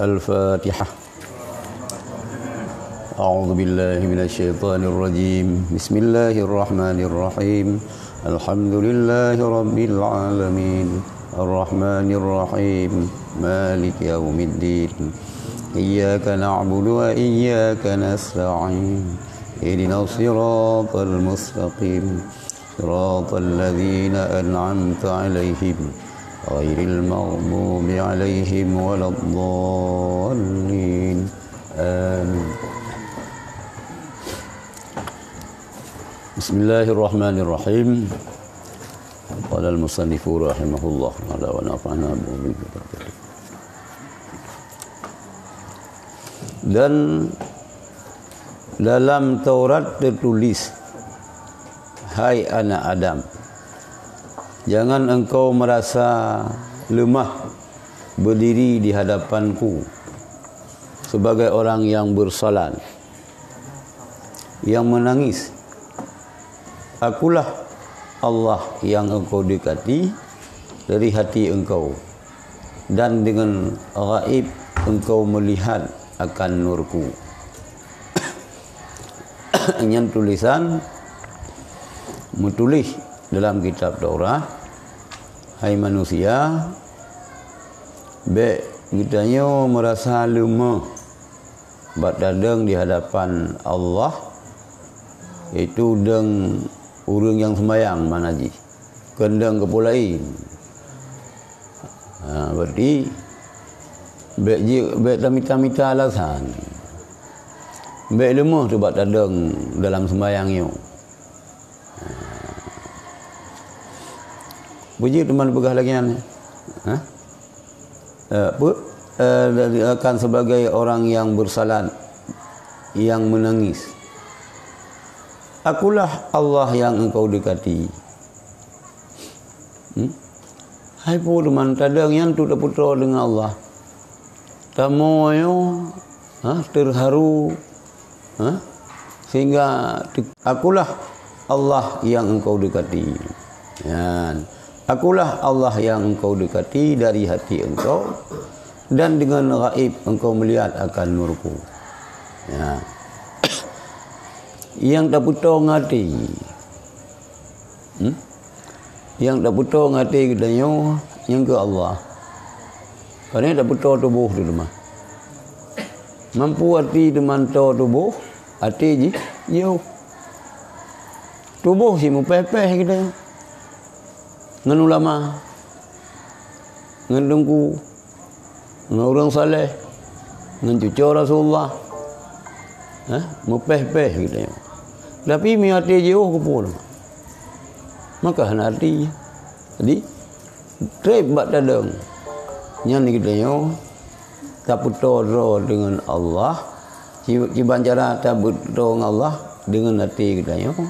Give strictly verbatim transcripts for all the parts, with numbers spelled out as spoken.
Al-Fatihah. أعوذ بالله من الشيطان الرجيم. بسم الله الرحمن الرحيم. الحمد لله رب العالمين. الرحمن الرحيم. مالك يوم الدين. إياك نعبد وإياك نستعين. اهدنا الصراط المستقيم. صراط الذين أنعمت عليهم غير المغضوب عليهم ولا الضالين. آمين. بسم الله الرحمن الرحيم. قال المصنف رحمه الله تعالى ونفعنا به. Dan dalam Taurat tertulis, "Hai anak Adam, jangan engkau merasa lemah berdiri di hadapan-Ku sebagai orang yang bersalat, yang menangis. Akulah Allah yang engkau dekati dari hati engkau, dan dengan gaib engkau melihat akan Nur-Ku." Nyan tulisan meutuléh dalam kitab Taurat, "Hai manusia, bék geutanyoe meurasa leumoh bak tadong di hadapan Allah, yaitu dong ureuëng nyang seumayang makna jih, kon dong keupeue laén." Ha, berarti bék ji-, bék tamita-mita alasan. Bék leumoh teuh bak tadong dalam seumayang nyoe. Peue jeuet teuma peugah lagée nyan? Ha? Eh, pe-, eh, dari, akan sebagai orang yang bersalat, yang menangis. Akulah Allah yang engkau dekati. Hmm? Hai peue teuma tadong nyan tu tapeutoe deungon Allah. Tamoe nyoe, ha, terharu, ha, sehingga te-, akulah Allah yang engkau dekati. Nyan. Akulah Allah yang engkau dekati dari hati engkau, dan dengan gaib engkau melihat akan Nur-Ku. Ya. Nyang tapeutoe ngon até. Hmm? Nyang tapeutoe ngon até geutanyoe, nyang keu Allah. Pane tapeutoe tuboh tu teuma. Mampu até teuma toe tuboh, até jih jiôh. Tuboh cit mupéh-péh geutanyoe. Ngon ulama, ngon teungku, ngon ureuëng saleh, ngon cucoe Rasulullah. Hah? Mupéh-péh geutanyoe. Tapi meunyoe até jiôh keupeue? Maka hana até. Jadi, treb bak tadong. Nyan geutanyoe tapeutoe droe deungon Allah. Ki-, kiban cara tapeutoe ngon Allah deungon até geutanyoe.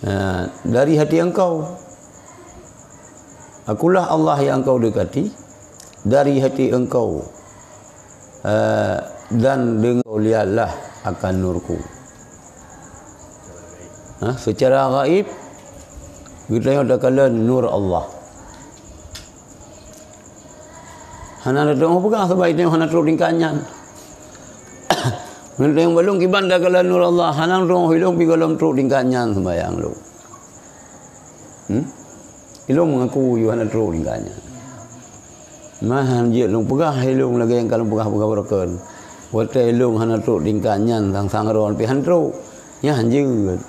Ha, dari hati engkau. Akulah Allah yang engkau dekati dari hati engkau, eh, dan dengan lihatlah akan Nur-Ku. Ha, secara gaib, geutanyoe takalon Nur Allah. Hana teupeugah sabab geutanyoe hana trok tingkat nyan. Meunyoe geutanyoe balum kiban takalon Nur Allah, hana teupeugah ilong pih gohlom trok tingkat nyan seumayang lôn. Hmm? Ilong meungaku yôh hana trok tingkat nyan. Mah han jeuet lôn peugah ilong lagée nyang ka lôn peugah-peugah baroekon. Watée ilong hana trok tingkat nyan sang-sang droe pih han trok. Nyan han jeuet.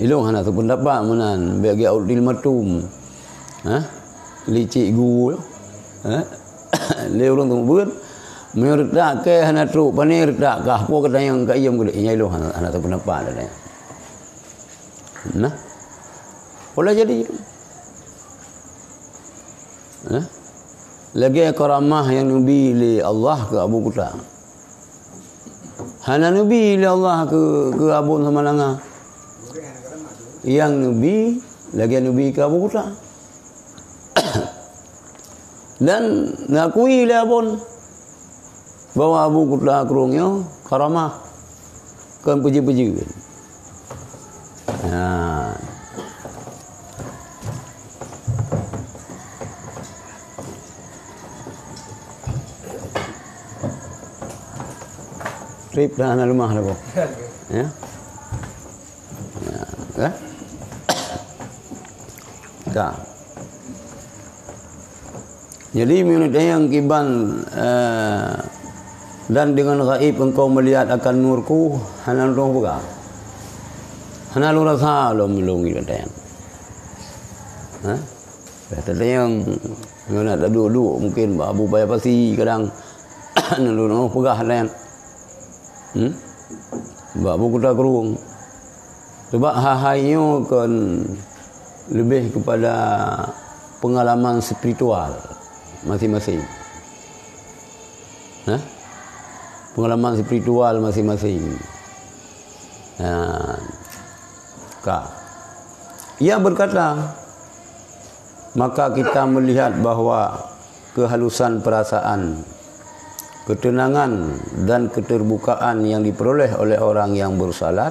Ilong hana seupeundapat meunan, bék gét ultimatum. Hah? Licik gu. Hah? Lé ureuëng teumeubeut, meunyoe reutak kée hana trok, pane reutak kah, po keutanyong ka iem keudeh, nyan ilong hana, hana seupeundapat. Nah. Pola jadi. Nah. Lagée karamah nyang neubi lé Allah keu Abu Kuta. Hana neubi lé Allah keu, keu Abon Samalanga. Nyang neubi lagée neubi keu Abu Kuta. Dan neukui lé Abon bahwa Abu Kuta Krueng nyoe karamah, kon peujeuet-peujeuet. Nah. Trip dah hana leumah dah, boh. Ya. Ya. Eh? Ka. Jadi, meunurot nyang kiban, eh, "Dan dengan gaib engkau melihat akan nurku," hana lôn peugah. Hana lôn rasa lom lôn ngieng teuntang. Ha? Teuntang nyang nak taduek-duek mungkin bak Abu Paya Pasi kadang lôn peugah laén. Hmm? Bak Abu Kuta Krueng. Sebab hai-hai nyoe kan lebih kepada pengalaman spiritual masing-masing. Hah? Pengalaman spiritual masing-masing. Nah, ka. Ia berkata, maka kita melihat bahwa kehalusan perasaan, ketenangan, dan keterbukaan yang diperoleh oleh orang yang bersalat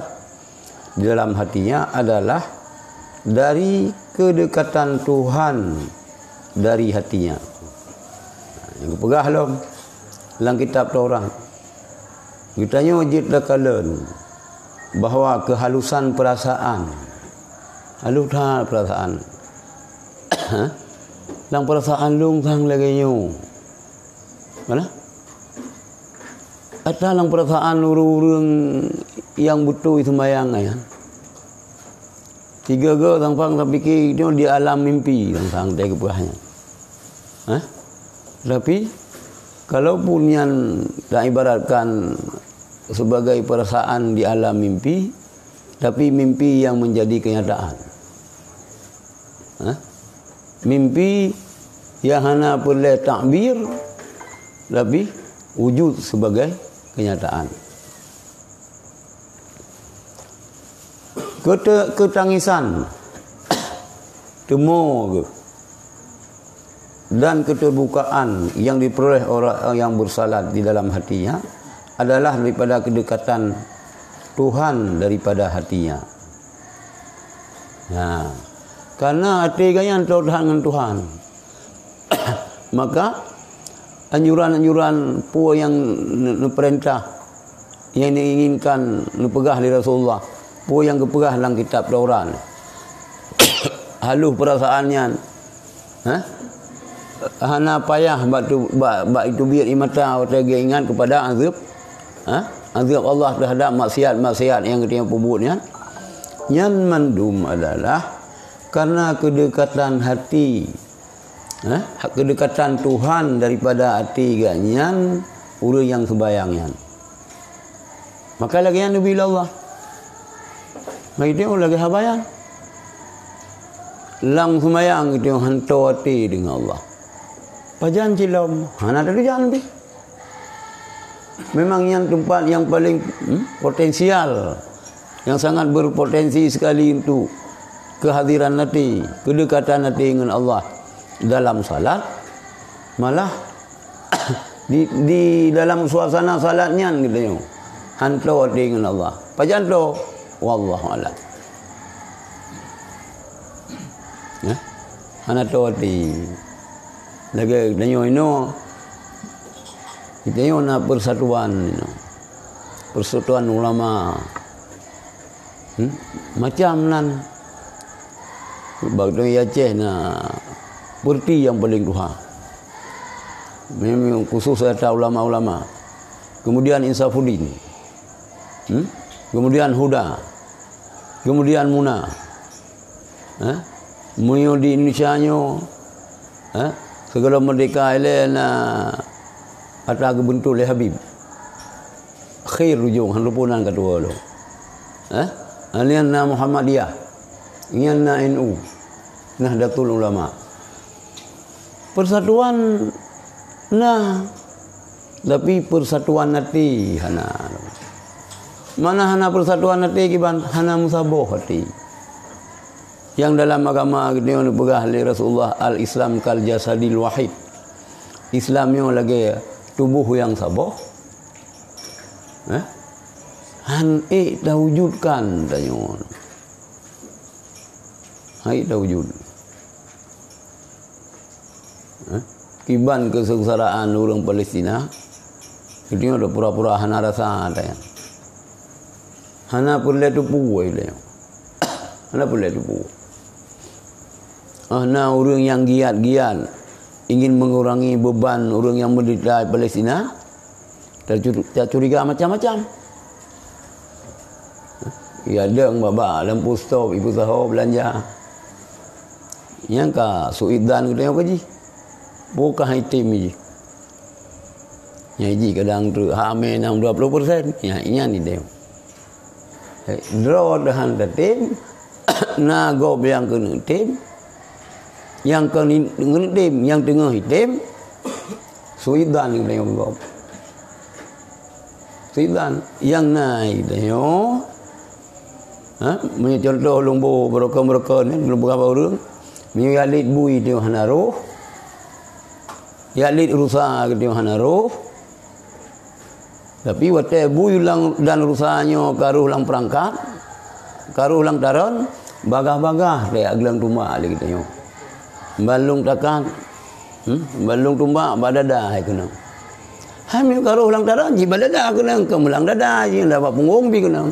di dalam hatinya adalah dari kedekatan Tuhan dari hatinya. Nyang geupeugah lom lam kitab Taurat. Geutanyoe jeuet takalon bahwa kehalusan perasaan, halus that perasaan. Lam perasaan lôn sang lagée nyoe. Mana? Ata lam perasaan ureuëng-ureuëng nyang beutôi seumayang nyan. Tiga-tiga sang-sang tapike nyoe di alam mimpi sang-sang teupeugah nyan. Hah? Tapi, kalaupun nyan taibaratkan sebagai perasaan di alam mimpi, tapi mimpi yang menjadi kenyataan. Hah? Mimpi yang hana peureulée takbir, tapi wujud sebagai kenyataan. Kete-, ketangisan, teumo geuh, dan keterbukaan yang diperoleh orang yang bersalat di dalam hatinya adalah daripada kedekatan Tuhan daripada hatinya. Nah, karena hati geuh nyan teuh that ngon Tuhan. Maka, anjuran-anjuran peue nyang ne-, neupeurintah, nyang neuinginkan, neupeugah lé Rasulullah, peue nyang geupeugah lam kitab Taurat, halôh peurasaan nyan, ha? Hana payah bak tu-, bak, bak iteubiet ie mata watée geuingat keupada azeueb, ha? Azeueb Allah teuhadab maksiat-maksiat nyang geutanyoe peubuet nyan. Nyan mandum adalah karena keudekatan hati. Eh, keudekatan Tuhan daripada até geuh nyan ureuëng nyang seumayang nyan. Maka lagée nyan neubi lé Allah. Maka itu lagée haba nyan. Lam seumayang itu hanto até deungon Allah. Pajan cilom, hana teurijang pih. Memang nyan teumpat nyang paleng, hmm, potensial, nyang sangat berpotensi sekali untuk kehadiran até, keudekatan até ngon Allah dalam salat. Malah di, di dalam suasana salat nyan geutanyoe hanto até ngon Allah. Pajan to? Wallahu a'lam. Ya? Hana to até. Lagée tanyoe inoe, tanyoe na persatuan inoe. Persatuan ulama. Hmm? Macam nan. Bak tanyoe Aceh na Perti nyang paleng tuha. Memang khusus ata ulama-ulama. Kemudian Insafuddin. Hmm? Kemudian Huda. Kemudian Muna. Ha? Meunyoe di Indonesia nyoe, ha? Sigohlom merdeka ilée na ata geubeuntuk lé Habib. Khair ujong, han lupa nan ketua tu. Ha? Nyan na Muhammadiyah. Nyan na N U. Nahdlatul Ulama. Persatuan na, tapi persatuan até hana. Mana hana persatuan até kiban? Hana meusaboh até. Nyang dalam agama geutanyoe neupeugah lé Rasulullah, "Al-Islam kal jasadil wahid." Islam nyoe lagée tuboh nyang saboh. Eh? Han ék tawujudkan tanyoe. Han ék tawujud. Eh? Kiban kesengsaraan ureuëng Palestina, Geutanyoe pura-pura hana rasa, katanya. Hana peureulée teupeu, katanya. Hana peureulée teupeu. Ah, na ureuëng nyang giat-giat ingin mengurangi beban ureuëng nyang menderita di Palestina, tacu-, tacuriga macam-macam. Ya, deueng bak-bak lampu stop, ipeusaho beulanja. Nyang ka su'idhan geutanyoe ka jih. Bukah item jih. Nyang jih kadang treuk hamé enam dua puluh persen. Nyang, nyan idéh. Eh, droe deuhan tatem, na gob nyang keuneuk tem, nyang keuneuk tem, nyang teungoh item, su'idhan geutanyoe gob. Su'idhan, nyang na geutanyoe, ha, meunyoe contoh lôn boh beurokon-beurokon, eh, lôn peugah bak ureuëng, meunyoe jak lét bui geutanyoe hana roh, jak lét rusa geutanyoe hana roh, Tapi watée bui lam, dan rusa nyoe ka roh lam peurangkat, ka roh lam taron, bagaih-bagaih teuak geulang tumbak lé geutanyoe. Ban lôn takat, hmm, ban lôn tumbak bak dada hai keunong. Hai meunyoe ka roh lam taron, jih bak dada keunong, keu meulang dada jih, lam bak punggong pih keunong.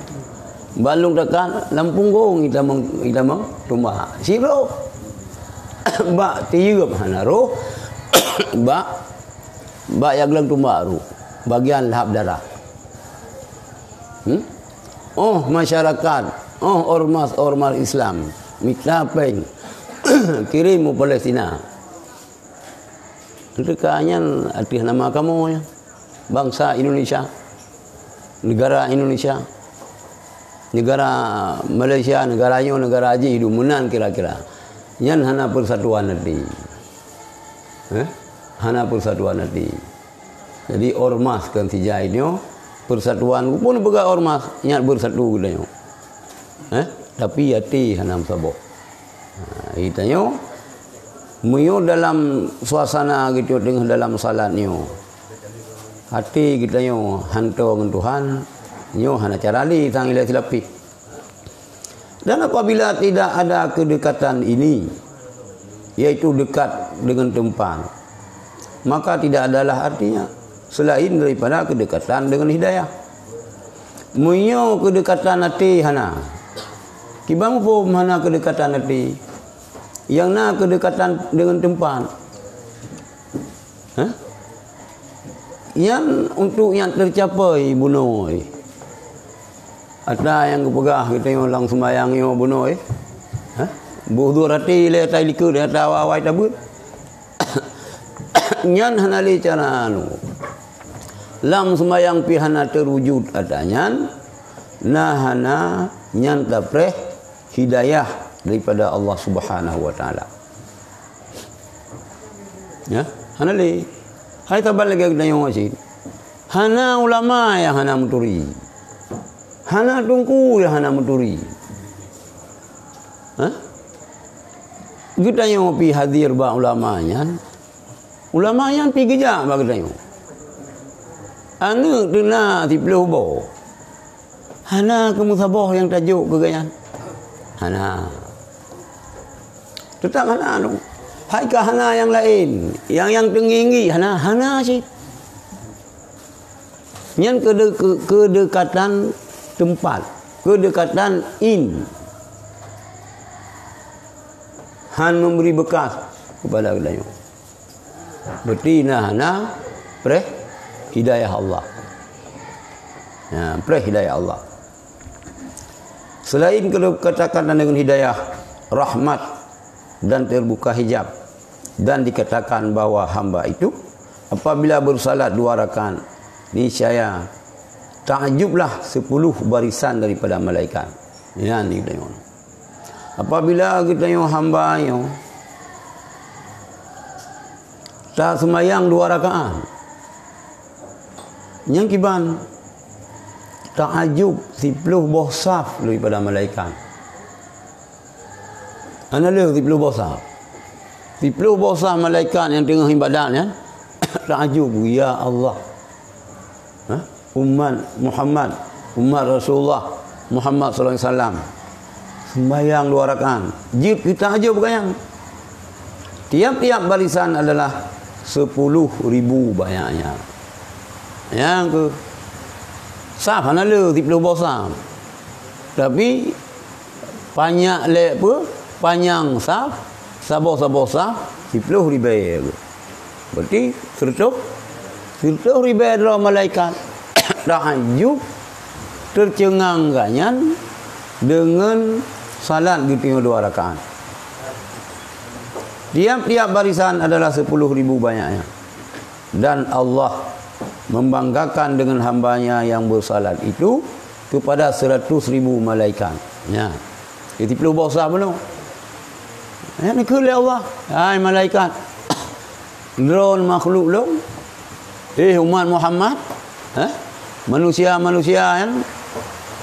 Ban lôn takat, lam punggong itamong, itamong tumbak. Sidroe bak tiyeueb hana roh, bak Bak nyang geulang tumbak roh, bagian lahap darah. Hmm? Oh masyarakat, oh ormas-ormas Islam, mita péng, kirém u Palestina. Teuka nyan ateueh nama kamoe nyan, bansa Indonesia, negara Indonesia, negara Malaysia, negara nyoe, negara jih, duek meunan kira-kira. Nyan hana persatuan até. Eh? Hana persatuan até. Jadi ormas kan sijai nyoe, persatuan pun peugah ormas, nyan bersatu geutanyoe. Eh? Tapi até hana meusaboh. Ha, geutanyoe, meunyoe dalam suasana geutanyoe teungoh dalam salat nyoe, até geutanyoe hantom ngon Tuhan, nyoe hana cara lé sang ilée silapeh. Dan apabila tidak ada kedekatan ini, yaitu dekat dengan tempat, maka tidak adalah artinya selain daripada kedekatan dengan hidayah. Meunyoe kedekatan até hana, kiban muphom hana kedekatan até, nyang na kedekatan dengan tempat. Hah? Nyan untuk nyang teucapai bunoe. Ata nyang geupeugah geutanyoe lam seumayang nyoe bunoe. Hah? Boh dua ratus lé ata likot ata awai-awai tabeuet. Nyan hana lé cara anu. Lam seumayang pih hana teurujud ata nyan, na hana nyan tapreh hidayah daripada Allah Subhanahu wa Taala. Ya, hana lé. Hai saban lagée geutanyoe cit. Hana ulama nyang hana meuturi. Hana teungku nyang hana meuturi. Ha? Geutanyoe pih hadir bak ulama nyan. Ulama nyan pih geujak bak geutanyoe. Aneuëk teuna siploh boh. Hana keumeusaboh nyang tajok keu gobnyan. Hana. Teutap hana anu. Hai ka hana nyang laén, nyang, nyang teunggi-inggi hana, hana cit. Nyan keude-, keu-, keudekatan teumpat, keudekatan in. Han memberi bekas kepada geutanyoe. Berarti na hana preh hidayah Allah. Nah, preh hidayah Allah. Selain kedekatan dengan hidayah, rahmat dan terbuka hijab, dan dikatakan bahwa hamba itu apabila bersalat dua rakaat, niscaya takjublah sepuluh barisan daripada malaikat. Nyan geutanyoe. Apabila geutanyoe hamba nyoe taseumayang dua rakaat, nyang kiban takjub siploh boh saf daripada malaikat. Hana lé siploh boh saf. Siploh boh saf malaikat nyang teungoh ibadat nyan takjub, "Ya Allah, ha? Umat Muhammad, umat Rasulullah Muhammad sallallahu alaihi wasallam, sembahyang dua rakaat." Jeuet keu takjub gobnyan. Tiap-tiap barisan adalah sepuluh ribu banyaknya. Nyang keu saf hana le siploh boh saf. Tapi panjang lé peue? Panjang saf, saboh-saboh saf siploh ribée. Berarti sireutoh, sireutoh ribée droe malaikat. Tahajud teuceungang gobnyan deungon salat geutanyoe dua rakaat. Tiap-tiap barisan adalah sepuluh ribu banyaknya. Dan Allah membanggakan dengan hamba-Nya yang bersalat itu kepada seratus ribu malaikat. Nya, di siploh boh saf bunoe. Ya, neukheun lé Allah, "Hai malaikat, droe makhluk lôn, eh, umat Muhammad, eh, manusia-manusia nyan,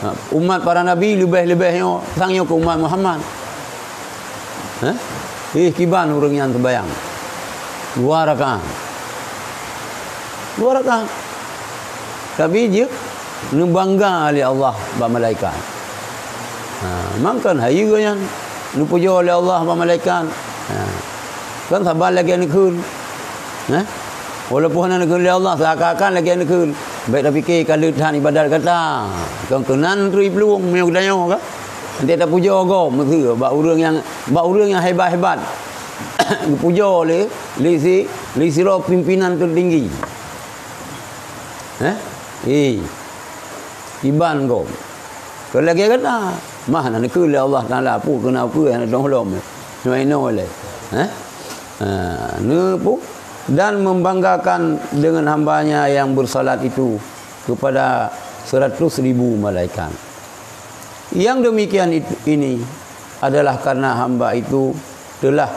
ha, umat para nabi leubeh-leubeh nyoe, sang nyoe keu umat Muhammad. Eh, eh, kiban ureuëng nyan sembahyang dua rakaat. Dua rakaat." Tapi jeuet neubangga lé Allah bak malaikat. Ha, mangkon hayeue nyan neupujoe lé Allah bak malaikat. Ha, kan saban lagée neukheun. Nah, walaupun hana neukheun lé Allah, seakan-akan lagée neukheun. Bék tapike ka le that ibadat gata. Kon keunan turi peuluwang meunyoe geutanyoe ka. Nanti tapujoe gob meukeue bak ureuëng nyang, bak ureuëng nyang hebat-hebat. Geupujoe lé, lé si, lé sidroe pimpinan teutinggi. Eh? Eh. Iban gob. Kon lagée gata. Mah na neukheun lé Allah Taala, peue keunan peue nyang dong lom. Nyoe inoe lé. Eh? Ha, neupeue? Dan membanggakan dengan hamba-Nya yang bersalat itu kepada seratus ribu malaikat. Yang demikian itu, ini adalah karena hamba itu telah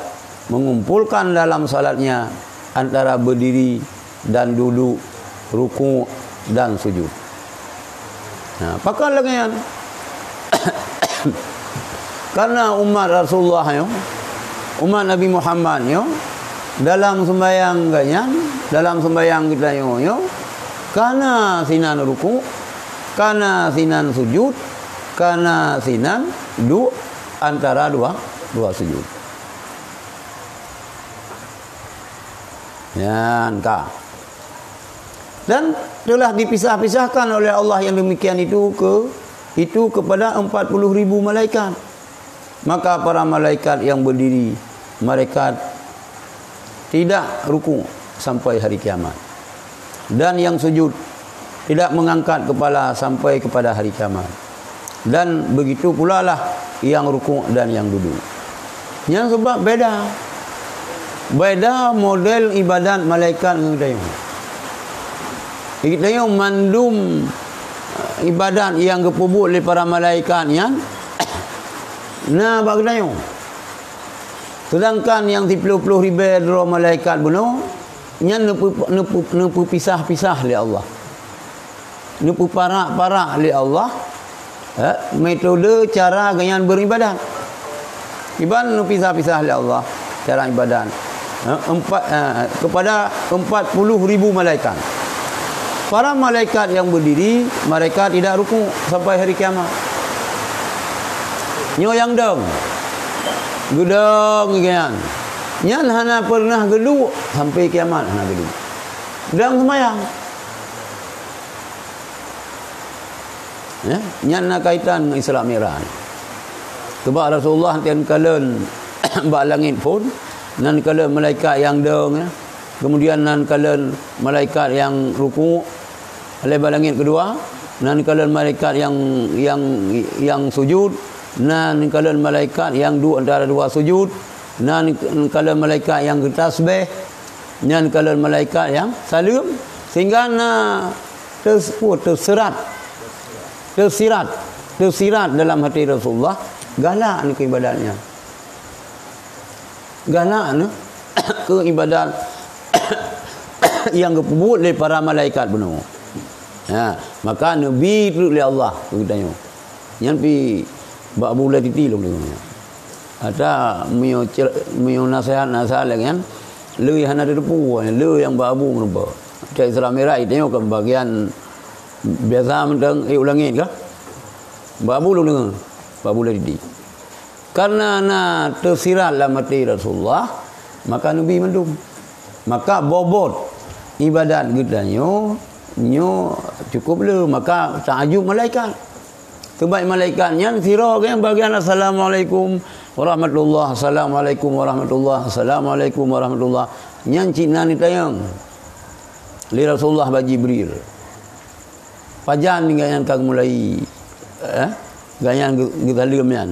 mengumpulkan dalam salatnya antara berdiri dan duduk, rukuk dan sujud. Nah, pakon lagée nyan? Karena umat Rasulullah nyoe, umat Nabi Muhammad nyoe, dalam sembahyang gobnyan, dalam sembahyang geutanyoe nyoe, kana sinan rukuk, kana sinan sujud, kana sinan duek antara dua, dua sujud. Nyan ka. Dan telah dipisah-pisahkan oleh Allah yang demikian itu ke, itu kepada empat puluh ribu malaikat. Maka para malaikat yang berdiri, mereka tidak rukuk sampai hari kiamat. Dan yang sujud tidak mengangkat kepala sampai kepada hari kiamat. Dan begitu pula lah yang rukuk dan yang duduk. Nyan sebab beda. Beda model ibadat malaikat ngon geutanyoe. Geutanyoe mandum, eh, ibadat nyang geupeubuet lé para malaikat nyan na bak geutanyoe. Sedangkan nyang siploh ploh ribée droe malaikat bunoe, nyan neupeu-, neupeu-, neupeupisah-pisah lé Allah. Neupeuparak-parak lé Allah, eh, metode cara gobnyan beribadat. Iban neupisah-pisah lé Allah cara ibadat. Eh, empat, eh, kepada empat puluh ribu malaikat. Para malaikat yang berdiri, mereka tidak rukuk sampai hari kiamat. Nyoe nyang dong. Geudong gobnyan. Nyan hana pernah geuduek sampai kiamat hana geuduek. Dong seumayang. Ya, nyan na kaitan ngon Isra Mi'raj. Sebab Rasulullah teukalon bak langét phon, nan kalon malaikat nyang dong, ya. Kemudian nan kalon malaikat nyang rukuk, lé bak langét keudua, nan kalon malaikat nyang, nyang, nyang sujud, nan kalon malaikat nyang duek antara dua sujud, nan kalon malaikat nyang geutasbih, nyan kalon malaikat nyang saleuem, sehingga na teus-, teusirat, teusirat, teusirat dalam hati Rasulullah, galak nyan keu ibadat nyan. Galak nyan keu ibadat nyang geupeubuet lé para malaikat bunoe. Ha, maka neubi treuk lé Allah keu geutanyoe. Nyan pih bak Abu Latiti lôn deungoe. Ata meunyoe cer-, meunyoe naseuhat-naseuhat lagée nyan, le hana teuteupeue, le nyang bak Abu meurumpok. Cak Isra Mi'raj tanyoe kan bagian biasa mantong, eh, u langét kah? Bak Abu lôn deungoe, bak Abu Latiti. Karena na teusirat lam até Rasulullah, maka neubi mandum. Maka bobot ibadat geutanyoe Nyoe cukup le, maka taajub malaikat. Sebab malaikat nyan sidroe geuh bagian, "Assalamualaikum warahmatullah, assalamualaikum warahmatullah, assalamualaikum warahmatullah." Nyan cit na neutanyong lé Rasulullah bak Jibril, "Pajan gobnyan ka geumulai, eh, gobnyan geu-, geusaleuem nyan?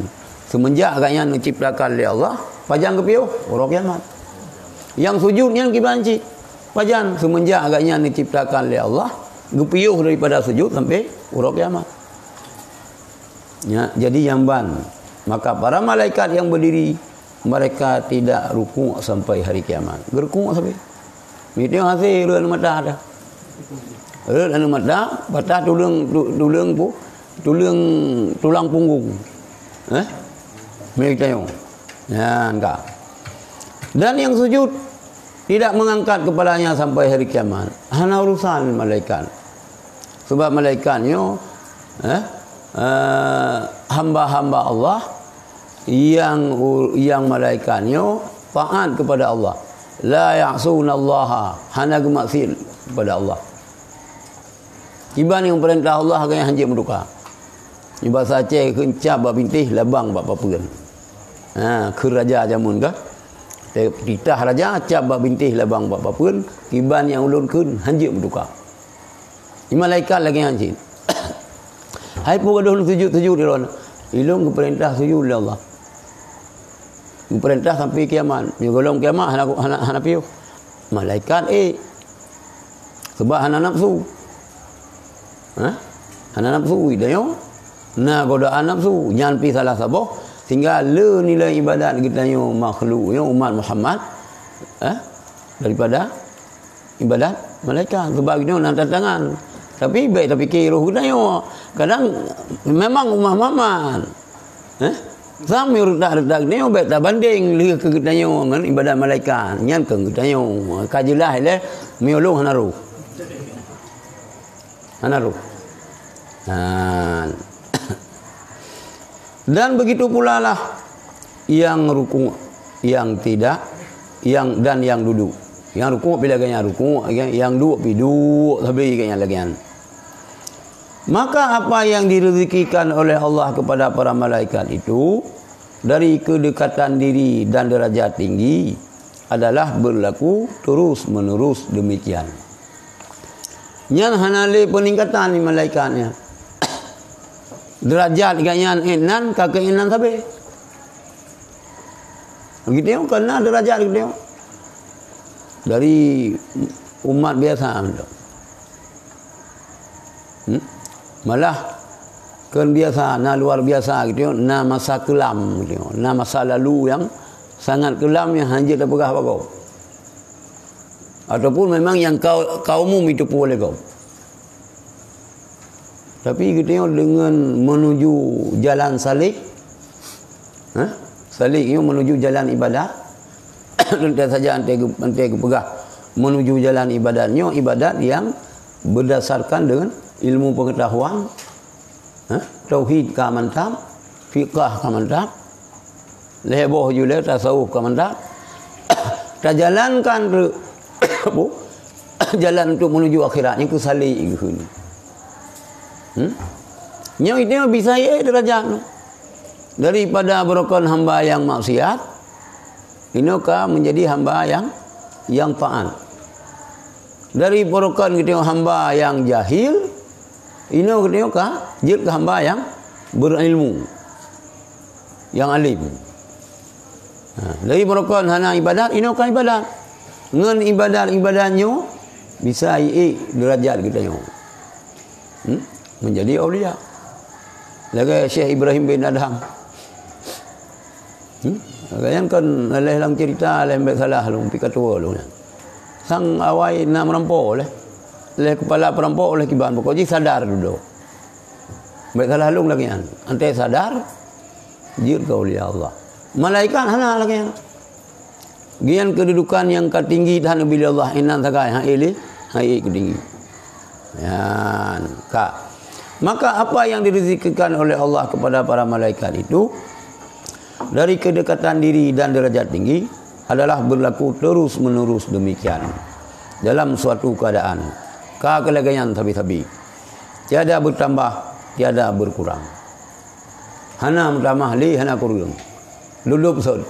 Seumeunjak gobnyan geuciptakan lé Allah, pajan geupiôh? Uroe kiamat." Nyang sujut nyan kiban cit, "Pajan?" "Seumeunjak gobnyan geuciptakan lé Allah, geupiôh daripada sujut sampai uroe kiamat." Ya, jadi nyang ban, maka para malaikat yang berdiri, mereka tidak rukuk sampai hari kiamat. Geurukuk sabe. Meunyoe hase rhot aneuk mata dah. Rhot aneuk mata, patah tuleueng, tu-, tuleueng pu-, tuleueng, tulang punggung. Eh? Meunyoe tanyoe. Nyan ka. Dan yang sujud tidak mengangkat kepalanya sampai hari kiamat. Hana urusan malaikat. Sebab malaikat nyoe, eh, eh, hamba-hamba Allah yang u-, yang malaikat nyoe taat kepada Allah. La ya'sunallaha, hana geumaksiat kepada Allah. Kiban nyang peurintah Allah, gobnyan hanjeuet meutuka. Di bahasa Aceh kheun, "Cap bak bintéh, labang bak papeuen." Ha, kheun raja jameun ka. Titah raja, "Cap bak bintéh, labang bak papeuen, kiban nyang ulôn kheun hanjeuet meutuka." Di malaikat lagèe nyan cit. "Hai peue gadôh lôn sujut-sujut di lôn?" "Ilôn geupeurintah sujut lé Allah. Geupeurintah sampai kiamat. Meunyoe gohlom kiamat hana, hana, hana piôh." Malaikat ék. Sebab hana nafsu. Ha? Hana nafsu, tanyoe na godaan nafsu. Nyan pih salah saboh, sehingga le nilai ibadat geutanyoe makhluk nyoe, umat Muhammad, ha? Daripada ibadat malaikat. Sebab geutanyoe na tantangan. Tapi bèk tapike roh geutanyoe. Kadang memang umat Muhammad. Eh? Sampoe reutak-reutak geutanyoe bèk tabandeng lheueh keu geutanyoe ngon ibadat malaikat. Nyan keu geutanyoe. Ka jeulaih lé, meunyoe lôn hana roh. Hana roh. Nah. Dan begitu pula lah yang rukuk, yang tidak, yang, dan yang duduk. Yang rukuk pih lagèe nyan rukuk, yang, yang duek pih duek sabe lagèe nyan, lagèe nyan. Maka apa yang direzekikan oleh Allah kepada para malaikat itu dari kedekatan diri dan derajat tinggi adalah berlaku terus-menerus demikian. Nyan hana lé peningkatan di malaikat nyan. Derajat gobnyan ék nan, ka keu ék nan sabe. Geutanyoe kon na derajat geutanyoe. Dari umat biasa. Hmm? Malah kon biasa, na luar biasa geutanyoe, na masa keulam geutanyoe, na masa lalu nyang sangat keulam nyang hanjeuet tapeugah bak gob. Ataupun memang nyang ka, ka umum jiteupeue lé gob. Tapi geutanyoe deungon menuju jalan salik, ha? Salik nyoe menuju jalan ibadat. Teuntèe saja 'oh geu-, 'oh geupeugah menuju jalan ibadat nyoe ibadat nyang berdasarkan deungon ilmu pengetahuan, ha? Tauhid ka mantap, fiqah ka mantap, lhèe boh ju lé tasawuf ka mantap. Tajalankan re-, apa? Jalan untuk menuju akhirat nyan keu salik geukheun. Hmm? Nyoe itu bisa ék derajat nyoe. Daripada beurukon hamba nyang maksiat, inoe ka menjadi hamba nyang, nyang taat. Dari beurukon geutanyoe hamba nyang jahil, inoe geutanyoe ka jeuet keu hamba nyang berilmu, nyang alim. Ha, dari beurukon hana ibadat, inoe ka ibadat. Ngon ibadat-ibadat nyoe bisa ék derajat geutanyoe. Hmm? Menjadi aulia. Lagèe Syekh Ibrahim bin Adham. Hmm? Lagèe nyan kan lheuh lam cerita, lheuh bèk salah lôn, pih ka tuwo lôn nyan. Sang awai na meurampok lé. Lé kepala perampok lé kiban, pokok jih sadar dudoe. Bèk salah lôn lagèe nyan. 'Oh geusadar, jeuet keu aulia Allah. Malaikat hana lagèe nyan. Geutanyoe keududukan nyang ka tinggi that neubi lé Allah, inan sagai, ha, ék lé, ha, ék keu tinggi. Nyan, ka. Maka apa yang direzekikan oleh Allah kepada para malaikat itu dari kedekatan diri dan derajat tinggi adalah berlaku terus-menerus demikian dalam suatu keadaan. Ka keu lagée nyan sabe-sabe. Tiada bertambah, tiada berkurang. Hana meutamah lé, hana kureueng. Lulub sot.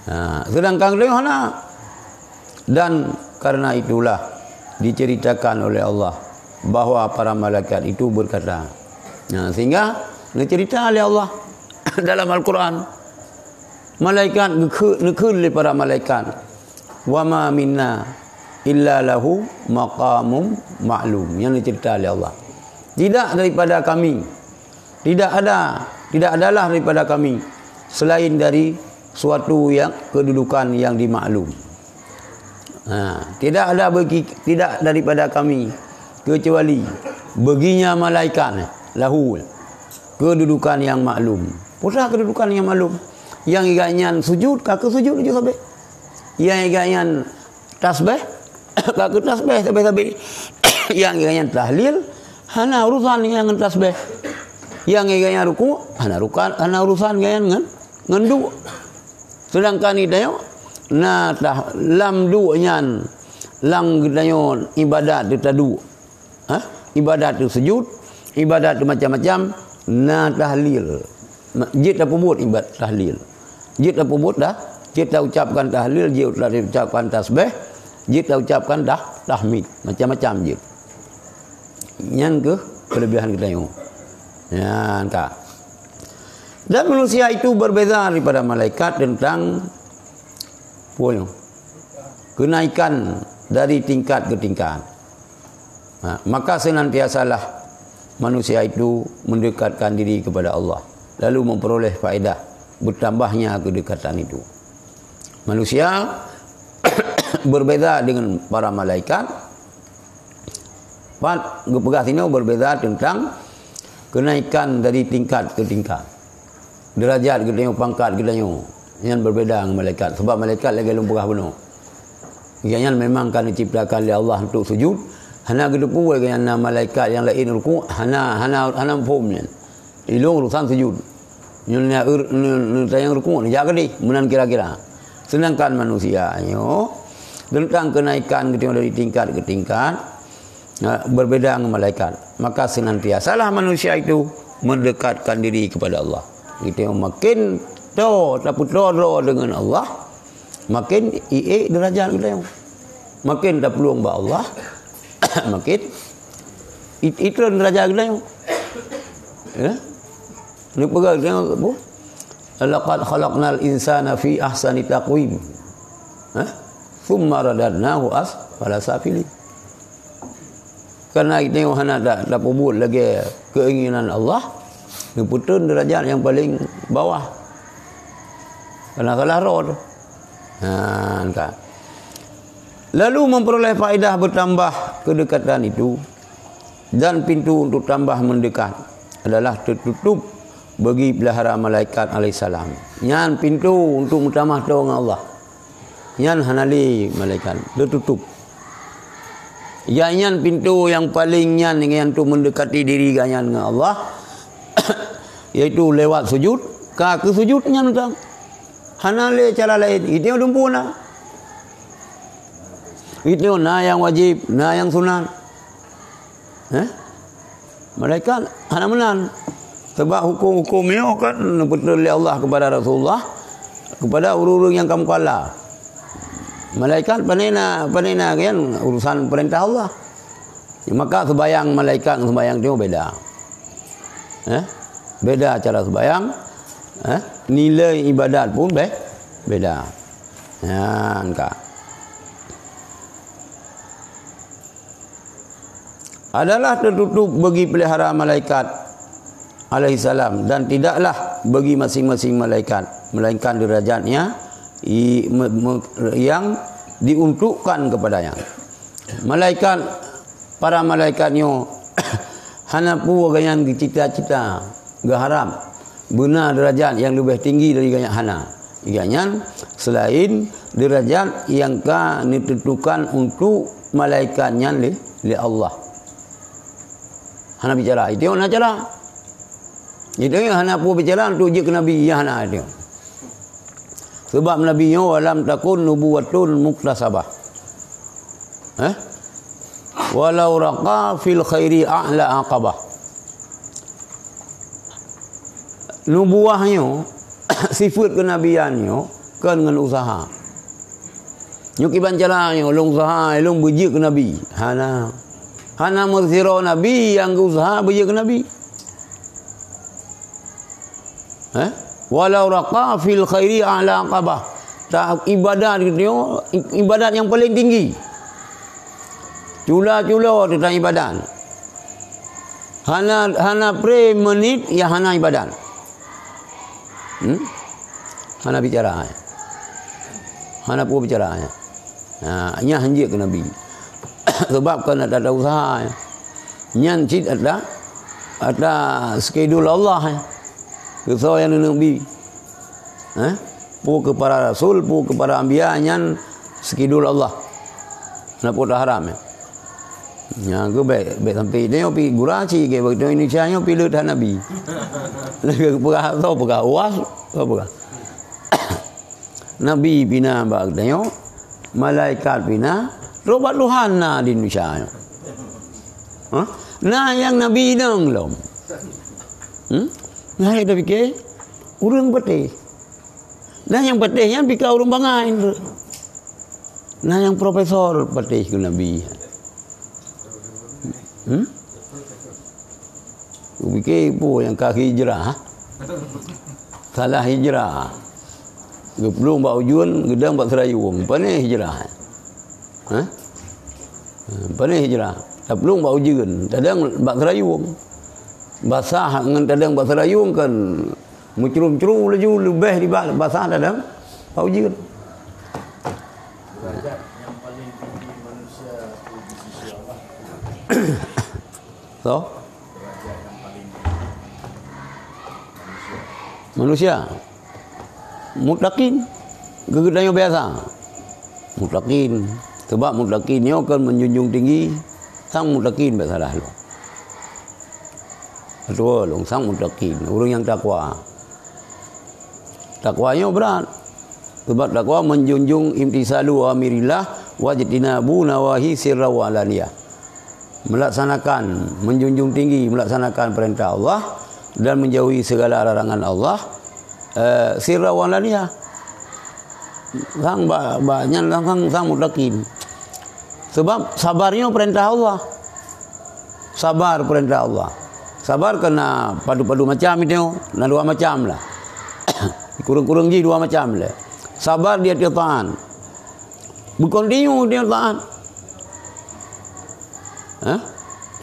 Ha, sedangkan geutanyoe hana. Dan karena itulah diceritakan oleh Allah bahwa para malaikat itu berkata. Nah, sehingga neucerita oleh Allah dalam Al-Quran. Malaikat geukheun, neukheun lé para malaikat. "Wa ma minna illa lahu maqamun ma'lum." Yang dicerita oleh Allah. Tidak daripada kami, tidak ada, tidak adalah daripada kami selain dari suatu yang kedudukan yang dimaklum. Ha, tidak ada bagi, tidak daripada kami kecuali baginya malaikat lahu kedudukan yang maklum. Peue kedudukan yang maklum? Nyang iga nyan sujud, ka keu sujud laju sabe. Nyang iga nyan tasbih, ka keu tasbih sabe-sabe. Nyang iga nyan tahlil, hana urusan nyan ngon tasbih. Nyang iga nyan ruku, hana rukan, hana urusan nyan ngon, ngon duek. Sedangkan geutanyoe na tah lam duek nyan, lam geutanyoe ibadat teuh taduek. Ha? Ibadat teuh sujud, ibadat teuh macam-macam, na tahlil. Ma-, jeuet tapeubuet ibadat tahlil. Jeuet tapeubuet dah, jeuet taucapkan tahlil, jeuet taucapkan tasbih, jeuet taucapkan tah-, tahmid, macam-macam jeuet. Nyan keuh kelebihan geutanyoe. Nyan ka. Dan manusia itu berbeza daripada malaikat tentang, peue nyoe, kenaikan dari tingkat ke tingkat. Ha, maka senantiasalah manusia itu mendekatkan diri kepada Allah, lalu memperoleh faedah bertambahnya kedekatan itu. Manusia berbeza dengan para malaikat. Pat geupeugah sinoe berbeza tentang kenaikan dari tingkat ke tingkat. Derajat geutanyoe, pangkat geutanyoe, nyan berbeda ngon malaikat. Sebab malaikat lagée lôn peugah bunoe. Gobnyan memang ka diciptakan lé Allah untuk sujud. Hana geuteupeue gobnyan na malaikat nyang laén ruku, hana, hana, hana muphom nyan. Ilôn urusan sujud. Nyoe na ur-, nyoe, nyoe tayang ruku, jak keudeh, meunan kira-kira. Sedangkan manusia nyoe, tentang kenaikan geutanyoe dari tingkat ke tingkat, ha, berbeda ngon malaikat. Maka senantiasalah manusia itu mendekatkan diri kepada Allah. Geutanyoe makin toe tapeutoe droe deungon Allah, makin iék derajat geutanyoe. Makin taplueng bak Allah, makin it-, itreun derajat geutanyoe. Ya? Neupeugah geutanyoe apa? "Laqad khalaqnal insana fi ahsani taqwim." Ha? "Tsumma radadnahu asfala safilin." Karena geutanyoe hana ta-, tapeubuet lagée keinginan Allah, neupeuteun derajat nyang paleng bawah. Karena salah droe. Ha, ka. Lalu memperoleh faedah bertambah kedekatan itu, dan pintu untuk tambah mendekat adalah tertutup bagi pelihara malaikat alaihissalam. Nyan pintu untuk meutamah toe ngon Allah. Nyan hana lé malaikat, teututup. Ya, nyan pintu nyang paleng nyan, nyang untuk mendekati diri gobnyan ngon Allah, yaitu lewat sujud, ka keu sujud nyan mantong. Hana lé cara laén, itu nyang dumpeue na. Itu na nyang wajib, na nyang sunat. Eh? Malaikat hana meunan. Sebab huköm-huköm nyoe kan neupeutrön lé Allah kepada Rasulullah, kepada ureuëng-ureuëng nyang ka mukallaf. Malaikat pane na, pane na kan urusan peurintah Allah. Maka seubayang malaikat ngon seubayang nyoe beda. Eh? Beda cara seubayang, eh? Nilai ibadat pun be-, beda. Nyan ka. Adalah tertutup bagi pelihara malaikat alaihissalam, dan tidaklah bagi masing-masing malaikat, melainkan derajatnya i-, me-, me-, yang diuntukkan kepadanya. Malaikat, para malaikat nyoe hana peue gobnyan geucita-cita, geuharab beuna derajat nyang leubeh tinggi dari gobnyan, hana. Gobnyan selain derajat nyang ka neuteuntukan untuk malaikat nyan lé, lé Allah. Hana bicara, itu na cara. Itu hana peue bicara untuk jeuet keu nabi, ya hana itu. Sebab nabi nyoe walam takun nubuwatun muktasabah. Eh? Walau raqa fil khairi a'la aqabah. Nubuwah nyoe, sifeuet keunabian nyoe, kon ngon useuha. Nyoe kiban cara nyoe, lôn useuha, lôn beujeuet keu nabi. Hana. Hana meusidroe nabi nyang geuuseuha beujeuet keu nabi. Eh? Walau raqa fil khairi a'la aqabah. Ta-, ibadat geutanyoe, i-, ibadat nyang paleng tinggi. Cula-cula teuntang ibadat. Hana, hana pre menit nyang hana ibadat. Hmm? Hana bicara. Hana peue bicara. Ha, nyan hanjeuet keu Nabi. Sebab kon ata-ata useuha. Nyan cit ata, ata skedul Allah. Keu soe nyang neuneuk bi. Eh? Peue keu para rasul, peue keu para anbiya nyan skedul Allah. Na peue haram, eh? Nyan keuh bèk, bèk sampai nyoe pi gura ci, ke beutôi Indonesia nyoe pi le that nabi. Peugah, soe peugah, was, soe peugah. Nabi pih na bak geutanyoe, malaikat pih na, trok bak Tuhan na di Indonesia nyoe. Hah? Na nyang nabi inong lom. Hmm? Nah, ya, tapi ke, ureueng patéh. Dan nyang patéh nyan pih ka ureueng bangai. Nah, nyang profesor patéh keu nabi. Hmm? Kupike peue nyang ka hijrah? Salah hijrah. Geuplueng bak ujeuen, geudong bak seurayueng. Pane hijrah? Hah? Pane hijrah? Taplueng bak ujeuen, tadong bak seurayueng. Basah ngon tadong bak seurayueng kan meucrum-crum laju leubeh nibak basah tadong bak ujeuen. Derajat nyang paling tinggi manusia tu di sisi Allah. So? Derajat nyang paling tinggi manusia. Manusia. Muttaqin. Geutanyoe biasa. Muttaqin. Sebab muttaqin nyoe kan menjunjung tinggi. Sang muttaqin bèk salah lôn. Beutôi lôn, sang muttaqin. Ureueng nyang takwa. Takwa nyoe brat. Sebab takwa menjunjung imtisalu amirillah wajtinabu nawahi sirra wa alaniyah. Melaksanakan, menjunjung tinggi melaksanakan perintah Allah dan menjauhi segala larangan Allah, eh, sirra wa alaniyah. Sang ba-, ba-, nyan sang, sang, sang muttaqin. Sebab sabar nyoe perintah Allah. Sabar perintah Allah. Sabar keu na padub-padub macam itu, na dua macam lah. Kureueng-kureueng jih dua macam lé. Sabar di ateueh taat. Beukontinu di ateueh taat. Hah?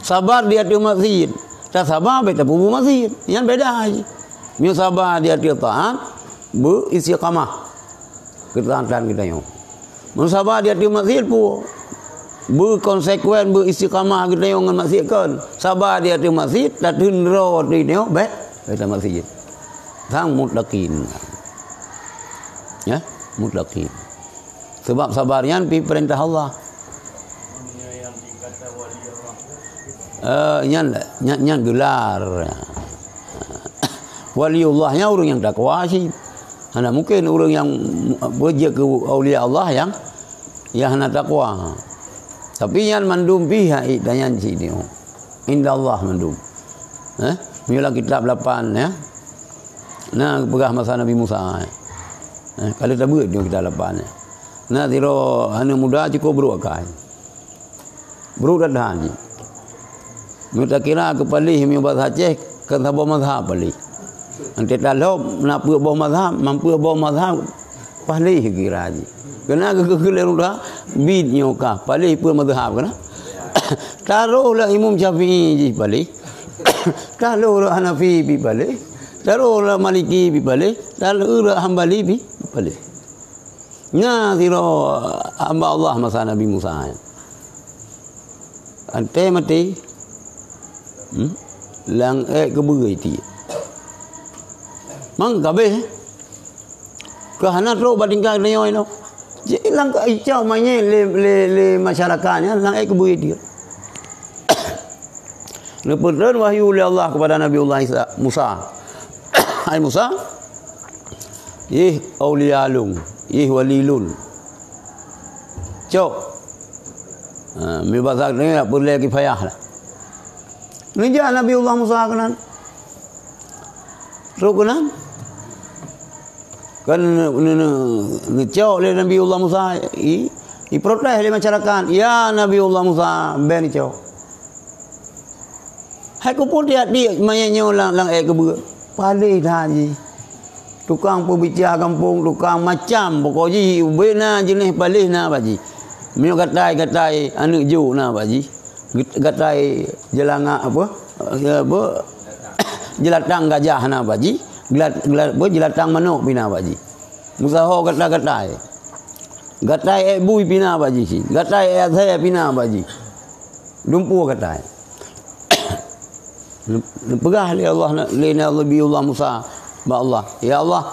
Sabar di ateueh maksiat. Tak sabar bèk tapeubuet maksiat. Nyan beda jih. Nyoe sabar di ateueh taat, beu istiqamah. Keutaatan geutanyoe. Meusabar di ateueh maksiat peue? Beukonsekuen, beuistiqamah geutanyoe ngon maksiat kon. Sabar di ateueh maksiat, tateun droe ateueh geutanyoe bèk, bèk maksiat. Sang muttaqin. Ya, muttaqin. Sebab sabar nyan pi perintah Allah. Eh, nyan, nyan, nyan gelar. Waliullah nyan ureueng nyang takwa cit. Hana mungken ureueng nyang beujeuet keu aulia Allah nyang, nyang hana takwa. Tapi nyan mandum pih hai tanyan cit nyoe. Inda Allah mandum. Eh? Meunyoe lam kitab lapan, ya. Na geupeugah masa Nabi Musa, eh. Eh, ka lheueh tabeuet nyoe kitab lapan, eh. Na sidroe aneuk muda cukôp brôk akai. Brôk that-that jih. Meunyoe takira keu paléh meunyoe basa Aceh, kan saboh mazhab paléh. Antara lom na peuet boh mazhab, man peuet boh mazhab paléh kira jih. Keunan geukheun lé ureueng tuha, bit nyoe kah, paléh peuet mazhab keunan. Taroh lah Imam Syafi'i jih paléh. Taroh lah Hanafi pih paléh. Taroh lah Maliki pih paléh. Taroh lah Hambali pih paléh. Nyan sidroe hamba Allah masa Nabi Musa. Antée maté. Hmm? Lam èk keubeue tiek. Mang ka abéh. Keu hana trok bak tingkat tanyoe nyoe. Jadi lam ka icok manyét lé, lé, lé masyarakat nyan, lam èk keubeue tiek. Neupeutreun wahyu lé Allah kepada Nabiullah Isa, Musa. Hai Musa, yeh aulia lôn, yeh wali lôn. Cok. Ha, meunyoe basa keunoe dak peureulée kifayah lah. Neujak Nabiullah Musa keunan. Trok keunan. Kan ne-, ne-, ne-, neucok lé Nabiullah Musa, i, iprotes lé masyarakat, "Ya Nabiullah Musa, bèk neucok." Hai kupeue tiek-tiek manyét nyoe lam, lam èk keubeue. Paléh that jih. Tukang peubicara gampông, tukang macam, pokok jih ubé na jeunèh paléh na bak jih. Meunyoe gatai-gatai aneuk jok na bak jih. Gat-, gatai jeulanga apa? Eh, apa? Jeulatang gajah na bak jih. Geula-, geula-, apa? Jeulatang manok pih na bak jih. Meusaho gata-gatai. Gatai èk bui pih na bak jih cit. Gatai èk asèe pih na bak jih. Dumpeue gatai. Neupeugah lé Allah, lé Nabiullah Musa bak Allah, "Ya Allah,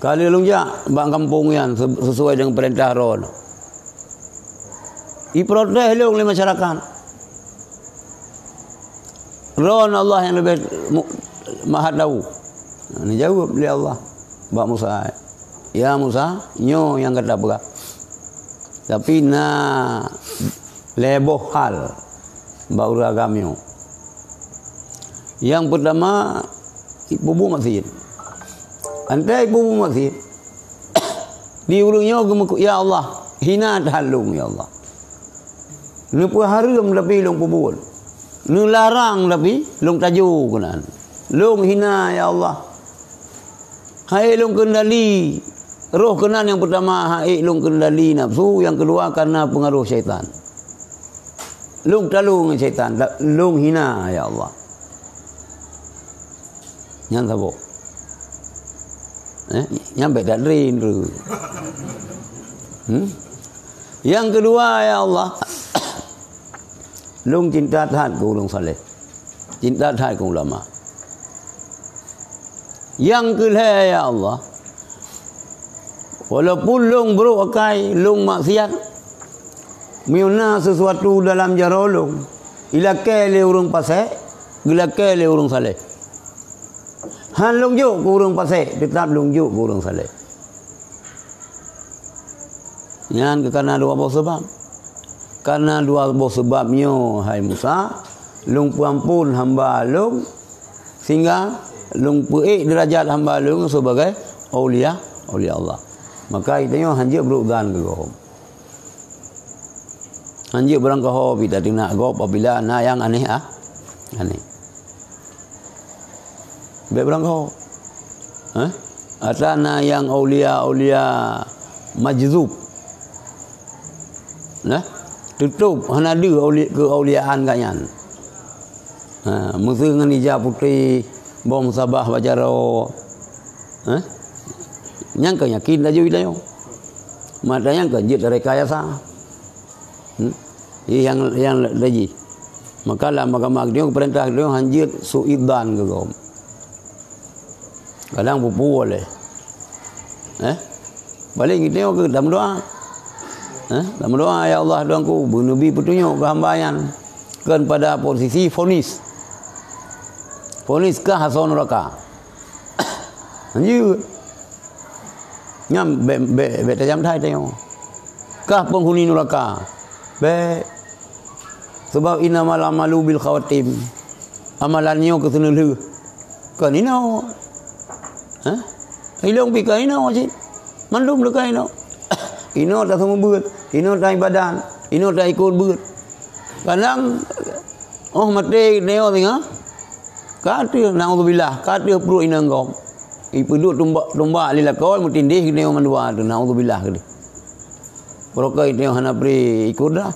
ka lheueh lôn jak bak gampông nyan se-, sesuai deungon peurintah Droeneuh." Iprotes lôn lé masyarakat. Droeneuh Allah nyang leubeh mu-, maha tahu. Neujaweueb lé Allah bak Musa, "Ya Musa, nyoe nyang gata peugah. Tapi na lhèe boh hal bak ureueng agam nyoe. Nyang peutama, ipeubuet maksiet. Antara ipeubuet maksiet, di ureueng nyoe geumeuku-, ya Allah, hina that lôn, ya Allah. Neupeuhareuem tapi lôn peubuet. Neularang tapi lôn tajô keunan. Lôn hina, ya Allah. Hai lôn keundali roh keunan nyang peutama, hai lôn keundali nafsu, nyang keudua karena peungaroh syaitan. Lôn talô ngon syaitan, ta-, lôn hina, ya Allah." Nyan saboh. Eh, nyan bèk that drin tu. Hmm? Nyang keudua, ya Allah, lôn cinta that keu ureueng saleh. Cinta that keu ulama. Nyang keulhèe, ya Allah, walaupun lôn brok akai, lôn maksiat, meunyoe na sesuatu dalam jaroe lôn, ilakèe lé ureueng pasék, geulakèe lé ureueng saleh. Han lôn jok keu ureueng pasék, teutab lôn jok keu ureueng saleh. Nyan keu kana dua boh seubab. Kana dua boh seubab nyoe, hai Musa, lôn peuamphon hamba lôn, sehingga lôn peuék deurajat hamba lôn sibagai aulia, aulia Allah. Maka geutanyoe hanjeuet brok zan keu gob. Hanjeuet beurangkaho pih tateunak gob apabila na nyang aneh, ah, aneh. Bèk beurangkaho. Hah? Ata na nyang aulia-aulia majzub. Nah, tutôp hana deuh auli-, keuauliaan gobnyan. Ha, meuseu ngon ija putéh, boh meusabah bak jaroe. Hah? Nyang ka yakin laju geutanyoe. Mata nyang ka jeuet rekayasa. Hmm? Nyang, nyang lagèe. Maka lam agama geutanyoe, peurintah geutanyoe hanjeuet su'udzan keu gob. Kadang peue-peue lé. Eh? Paléng geutanyoe keu tameudoa. Eh? Tameudoa, "Ya Allah, Tuhanku, beuneubri peutunyok keu hamba nyan." Kon pada posisi fonis. Fonis kah asoe nuraka. Hanjeuet. Nyan bèk, bèk, bèk tajam that tanyoe. Kah peunghuni nuraka. Bèk. Sabab innamal a'malu bil khawatim. Amalan nyoe keu seuneulheueh. Kon inoe. Hah? Ilôn pih kon inoe cit. Mandum lé kon inoe. Inoe taseumeubeuet, inoe taibadat, inoe taikot beuet. Kadang, oh, maté geutanyoe singoh, ka ateueh, naudzubillah, ka ateueh pruet inong gob. Ipeuduek tumbak, tumbak lé lakoe, meutindéh geutanyoe mandua teuh, naudzubillah geutanyoe. Barokon geutanyoe hana pré ikot dah,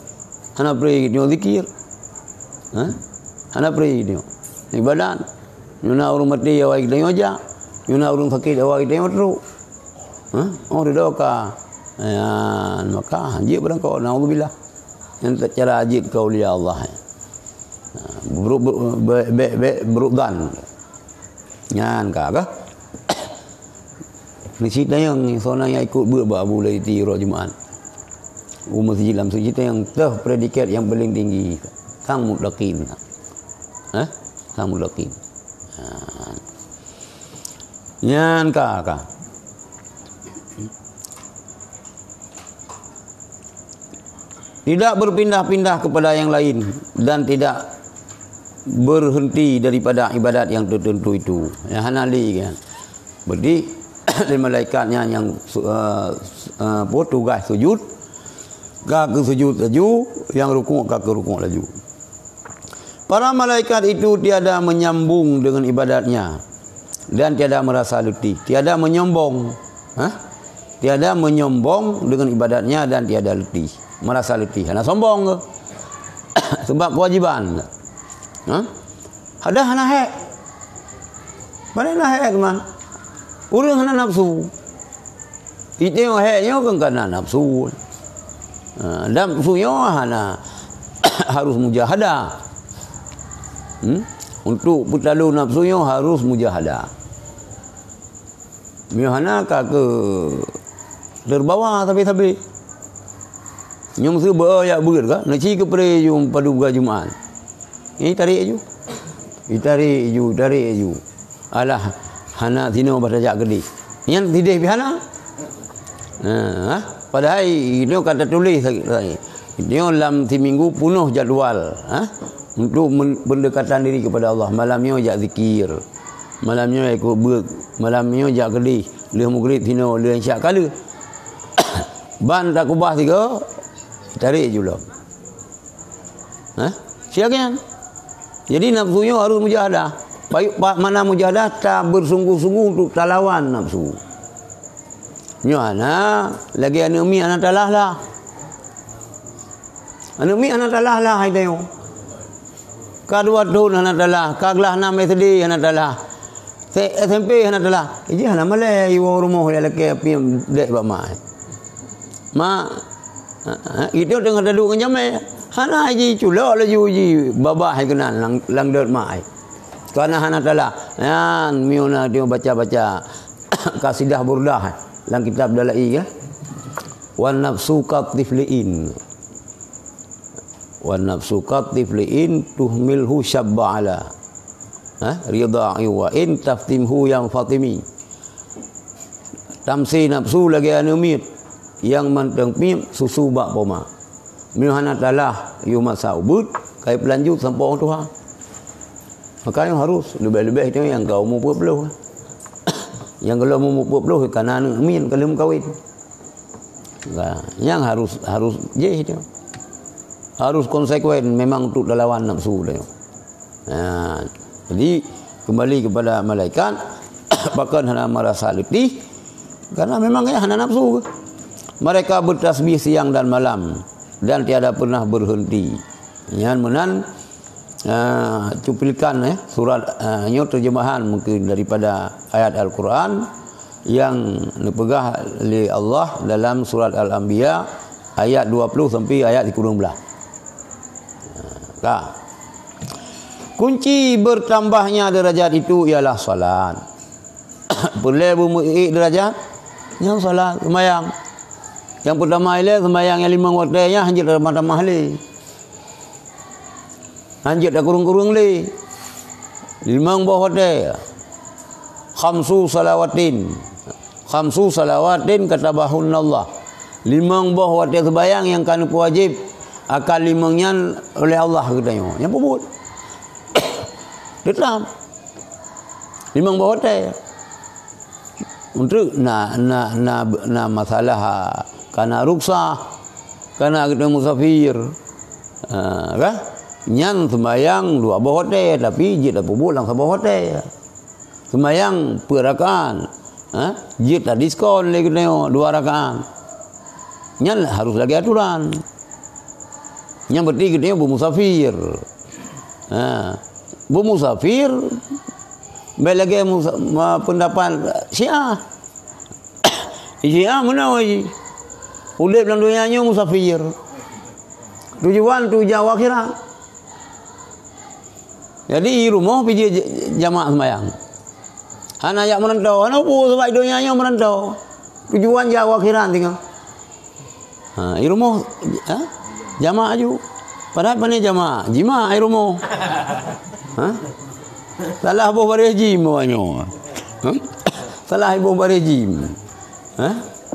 hana pré geutanyoe zikir. Hah? Hana pré geutanyoe ibadat. Nyoe na ureueng maté awai geutanyoe jak. Nyoe na ureueng sakét awai geutanyoe trok. Hah? Oh, ridho ka. Nyan, maka jeuet beurangkaho, naudzubillah. Nyan cara jeuet keu aulia Allah. Ha, brok, brok, bèk, bèk, bèk brok zan. Nyan ka, ka? Meuseujid tayang, soe nyang ikot beuet bak Abu Laiti uroe Jumat. U meuseujid, lam meuseujid tayang, toh predikat nyang paléng tinggi. Sang muttaqin. Hah? Sang muttaqin. Ha. Nyan ka, ka. Tidak berpindah-pindah kepada yang lain dan tidak berhenti daripada ibadat yang tertentu itu. Yang hana lé kan. Berarti lé malaikat nyan nyang su-, eh, eh, apa, tugaih sujud, ka keu sujud laju, nyang rukuk ka keu rukuk laju. Para malaikat itu tiada menyambung dengan ibadatnya dan tiada merasa letih, tiada menyombong. Hah? Tiada menyombong dengan ibadatnya dan tiada letih, merasa letih. Hana sombong ke? Sebab kewajiban. Hah? Ada hana hek. Mana hana hek, teman? Ureueng hana nafsu. Itu hek nyoe kan karena nafsu. Ha, dan nafsu nyoe hana harus mujahadah. Hmm? Untuk peutalo nafsu nyoe harus mujahadah. Nyoe hana ka keu terbawa sabe-sabe. Nyoe meusu beu jak beuet ka, neuci keu pre jum padu buka Jumat. Ini tarik ju. Itarik ju, tarik ju. Alah, hana sinoe bah tajak keudeh. Nyan sideh pih hana. Ha, ha? Padahai nyoe ka tatuléh sa-, sa-, nyoe lam siminggu punoh jadwal, ha? Untuk men-, pendekatan diri kepada Allah. Malam nyoe jak zikir. Malam nyoe ikut beuet. Malam nyoe jak keudeh. Lheueh mughrib sinoe, lheueh isya ka lheueh. Ban takubah sigoe, tarik ju lom. Hah? Siap kan? Jadi nafsu nyoe harus mujahadah. Baik, pa-, mana mujahadah, ta bersungguh-sungguh untuk talawan nafsu. Nyoe hana, lagèe aneuk miet hana talah lah. Aneuk miet hana talah lah hai tanyoe. Ka dua thon hana talah, ka glah nam S D hana talah. Se-, S M P hana talah. Iji hana malèe iwoe rumoh ya lakèe piep dek bak mak. Mak, ha, ha, itu teungoh taduek ngon jamèe. Hana ji culok laju ji babah keunan lang, lang dot mak. Karena hana talah. Nyan miuna dia baca-baca kasidah Burdah lam kitab Dala'i ya. Wan nafsu katifliin. Wan nafsu katifliin tuhmilhu syabba ala, ha, ridha'i wa in taftimhu yang fatimi. Tamsi nafsu lagèe aneuk miet nyang mantong miep susu bak poma. Meunyoe hana talah yôh masa ubeut, ka ipeulanjut sampoe tuha. Maka nyoe harus leubeh-leubeh nyoe nyang ka umu peuet ploh. Nyang gohlom umu peuet ploh ka na aneuk miet ka lheueh meukawen. Nah, nyang harus, harus jih tu. Harus konsekuen memang untuk talawan nafsu tu. Nah, jadi kembali kepada malaikat, pakon hana merasa letih, karena memang ya hana nafsu. Mereka bertasbih siang dan malam dan tiada pernah berhenti. Nyan meunan, ah, cuplikan, eh, surat, ah, nyoe terjemahan mungkin daripada ayat Al-Quran yang dipeugah lé Allah dalam surat Al-Anbiya ayat dua puluh sampai ayat sikureueng blaih. Ka. Kunci bertambahnya derajat itu ialah salat. Peureulèe beumeuék derajat, nyan salat, seumayang. Nyang peutama ilèe seumayang nyang limong watèe nyan hanjeuet tamah-tamah lé. Hanjeuet takureueng-kureueng lé. Limong boh watèe. Khamsu salawatin. Khamsu salawatin katabahunnallah. Limong boh watèe seumayang nyang ka neupeuwajéb akan limong nyan oleh Allah keu tanyoe. Nyang peubuet. Tetap. Limong boh watèe. Untuk na, na, na, na masalah, kana ruksah, kana kita musafir. Ha, kan? Nyan sembayang dua boh watèe, tapi jeuet tapeubuet lam saboh watèe. Sembayang peuet rakaat, ha? Jeuet tadiskon lé geutanyoe dua rakaat. Nyan harus lagèe aturan. Nyang penting geutanyoe beumusafir. Ha. Beumusafir, bèk lagèe musa-, ma-, pendapat Syiah. Syiah meunan ji. Udép lam donya nyoe musafir. Tujuan tu jauh akhirat. Jadi, i rumoh pih jeuet j-, jamak sembayang. Hana jak meurantau, hana peue sabab donya nyoe meurantau. Tujuan jauh akhirat tinggai. Ha, i rumoh, ha? Jamak aju. Padahai pane jamak, jimak i rumoh. Ha? Salah boh baréh jim awak nyoe. Ha? Salah boh baréh jim. Ha?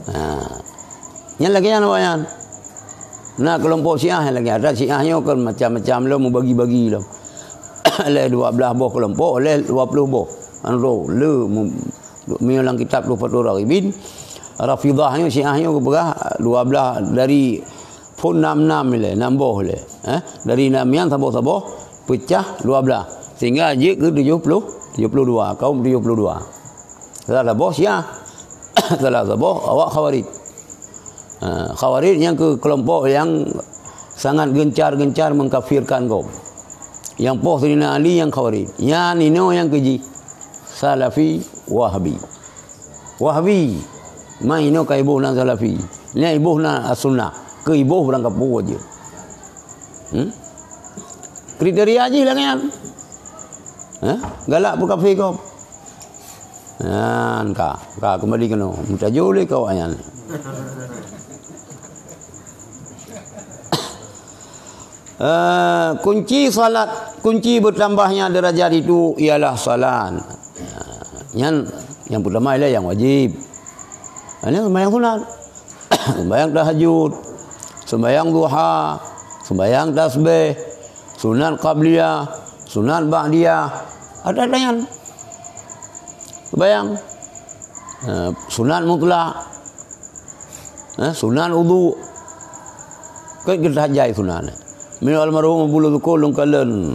Ha. Nyan lagèe nyan awak nyan. Na keulompok Syiah nyang lagèe, ada Syiah nyoe kan macam-macam lom, mubagi-bagi lom. Lé dua belas boh keulompok, lé dua puluh boh. Anu tu, le mu-, meunyoe lam kitab Tuhfatur Raghibin, Rafidhah nyoe, Syiah nyoe geupeugah dua belas dari phon enam enam ilèe, enam boh ilèe. Eh, dari enam nyan saboh-saboh pecah dua belas. Sehingga jeuet keu tujuh puluh, tujuh puluh dua, kaum tujuh puluh dua. Salah saboh Syiah, salah saboh awak Khawarij. Ha, Khawarij nyang keu keulompok nyang sangat gencar-gencar mengkafirkan kaum. Nyang poh Saidina Ali nyang Khawarij. Nyan inoe nyang keu jih Salafi Wahabi. Wahabi. Ma inoe ka iboh nan Salafi. Nyan iboh nan As-Sunnah. Keu iboh barang kapeue jeuet. Hmm? Kriteria jih lagèe nyan. Ha? Galak peukafé gob. Nyan ka, ka keumbali keunoe. Meutajô lé keu awak nyan. Eh, kunci salat, kunci bertambahnya derajat itu ialah salat. Nyan, nyang peutama ialah nyang wajéb. Nyan seumayang sunat. Sembahyang tahajud, sembahyang duha, sembahyang tasbih, sunat qabliyah, sunat ba'diyah, ada-ada nyan. Sembahyang, eh, sunat mutlak, eh, sunat wudu. Kan kita hajai sunat. Min almarhum Abu Luzukun lungkalen.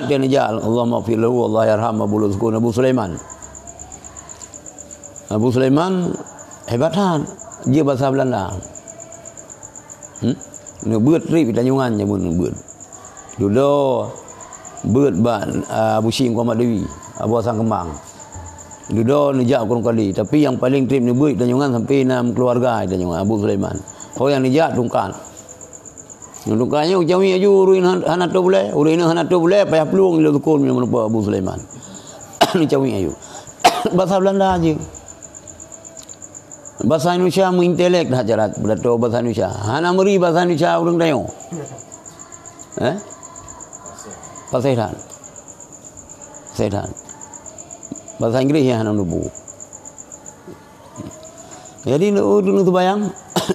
Dia neujak, Allahumma fir lahu, Allah yarham Abu Luzukun, Abu Sulaiman. Abu Sulaiman hebat that. Jeuet basa Belanda. Hmm? Neubeuet trép Tanjungan jameun neubeuet. Dudoe beuet bak, ah, Abu Syik Muhammad Dewi, Abu Hasan Kembang. Dudoe neujak Kurung Kali, tapi nyang paleng trép neubeuet Tanjungan sampai na meukeuluwarga Tanjungan, Abu Sulaiman. Ho nyang neujak tungkat. Nyang tungkat nyoe cawi aju ureueng hana, hana tôb ulèe, ureueng hana tôb ulèe payah plueng lé lukon nyang meurupa Abu Sulaiman. Neucawi aju. Basa Belanda aja. Basa Indonesia meuintelek that cara pidato basa Indonesia. Hana meuri basa Indonesia ureueng tanyoe. Eh? Paséh that. Paséh that. Basa Inggréh nyang hana neubu. Jadi, nu, nu, nu sembahyang,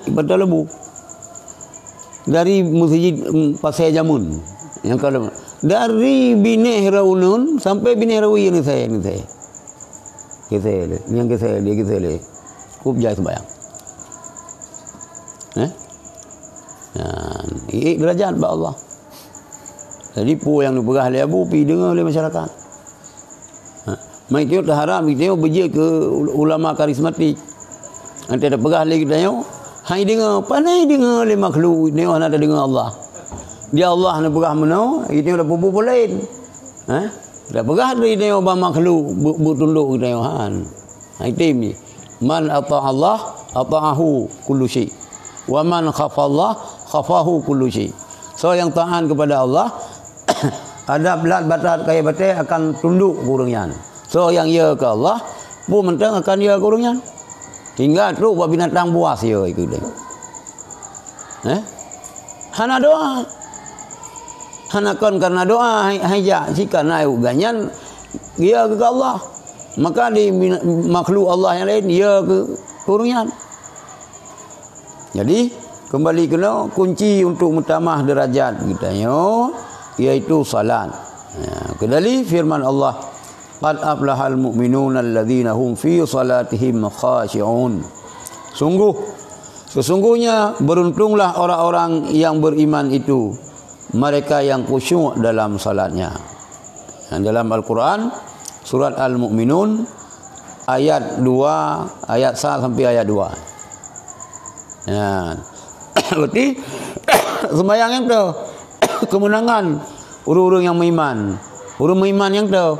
ibadah lebu. Dari masjid, em, Pasai Jamun. Nyang kalau, dari Binéh Raunun sampai Binéh Rawi ni saya, ni saya. Kita le, nyang kita le, kita le. Kup jai sembahyang. Eh? Nah, ini derajat bak Allah. Jadi, peue nyang neupeugah lé Abu, pi deungoe lé masyarakat. Ha, meuitu taharap geutanyoe beujeuet keu ul-, ulama karismatik. Antara peugah lé geutanyoe, hai deungoe, pane deungoe lé makhluk, geutanyoe hana tadeungoe Allah. Di Allah neupeugah meunoe, geutanyoe tapeubuet peue laén. Ha? Tapeugah lé geutanyoe bak makhluk, beu-, beutundok geutanyoe, han. Hai tem jih. Man ata'allah, ata'ahu kullu syai. Wa man khafallah, khafahu kullu syai. Soe nyang taat kepada Allah, ada lat batat kayèe batèe akan tundok keu ureueng nyan. Soe nyang yö keu Allah, peue mantong akan yö keu ureueng nyan. Hingga trok bak binatang buas yö ikeu deh. Eh? Hana doa. Hana kon karena doa, hai, hai jak, si karena gobnyan yö keu Allah. Maka di mina-, makhluk Allah nyang laén yö keu ureueng nyan. Jadi, kembali keunoe, kunci untuk meutamah derajat geutanyoe, yaitu salat. Ya, keudali firman Allah, "Qad aflahal mu'minuna alladzina hum fi salatihim khashi'un." Sungguh, sesungguhnya beruntunglah orang-orang yang beriman itu, mereka yang khusyuk dalam salatnya. Yang dalam Al-Quran, surat Al-Mu'minun, ayat dua, ayat sa sampai ayat dua. Ya. Berarti, sembahyang nyang teu, kemenangan ureueng-ureueng nyang meuiman. Ureueng meuiman nyang teu,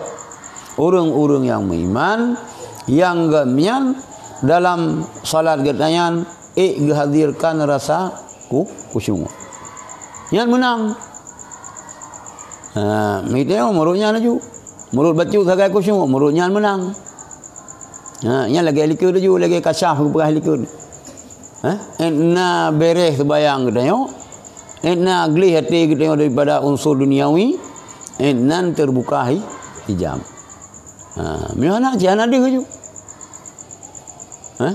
ureueng-ureueng nyang meuiman, nyang geuhnyan dalam salat geuhnyan ék geuhadirkan rasa ku-, khusyuk. Nyan meunang. Ha, meuitu meurot nyan laju. Meurot bacut sagai khusyuk, meurot nyan meunang. Ha, nyan lagèe likot laju, lagèe kasyaf geupeugah likot. Ha? Ék na bèrèh seubayang geutanyoe, ék na gleh até geutanyoe daripada unsur duniawi, ék nan teubuka hi-, hijab. Ha, meuhana, cit hana deuh laju. Ha?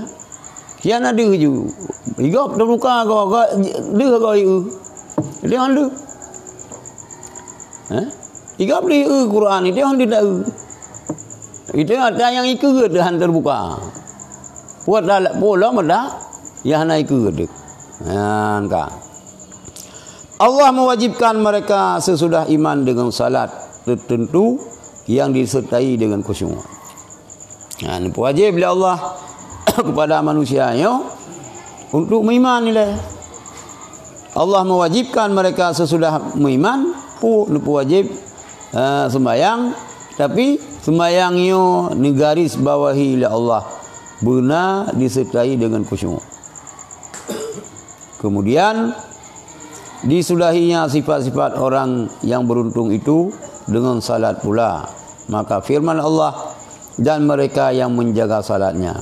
Kian na deuh ju. Igop teubuka go, go, deuh go ieu. Dia hon deuh. Eh? Igop deuh ieu Quran ni, dia hon deuh deuh. Itu ada yang ikut deuh han teubuka. Buat dalam pulau meda, ya hana ikut deuh. Nah, ka. Allah mewajibkan mereka sesudah iman dengan salat tertentu yang disertai dengan khusyuk. Ha, neupeuwajéb lé Allah kepada manusia nyoe untuk meuiman ilée. Allah mewajibkan mereka sesudah meuiman, pu-, neupeuwajéb, eh, sembahyang, tapi sembahyang nyoe neugaris bawahi lé Allah, beuna disertai dengan khusyuk. Kemudian, disudahinya sifat-sifat orang yang beruntung itu dengan salat pula. Maka firman Allah, "Dan mereka yang menjaga salatnya."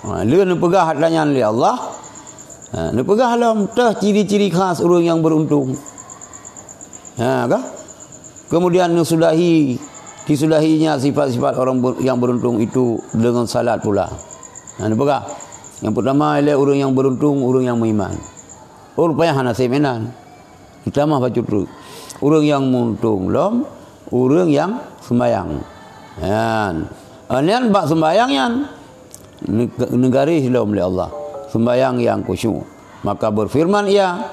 Ha, lheueh neupeugah hata nyan lé Allah, ha, neupeugah lom teuh ciri-ciri khas ureuëng nyang beruntung. Ha, ka? Kemudian neusudahi, disudahinya sifat-sifat orang ber-, yang beruntung itu dengan salat pula. Ha, neupeugah, nyang pertama ialah ureuëng nyang beruntung, ureuëng nyang meuiman. Oh, rupanya hana sép inan. Ditamah bacut treuk. Ureuëng nyang meuuntông lom, ureuëng nyang sembahyang. Nyan. Nyan bak sembahyang nyan. Neg-, neugaris lom lé Allah. Sembahyang nyang khusyuk. Maka berfirman Ia,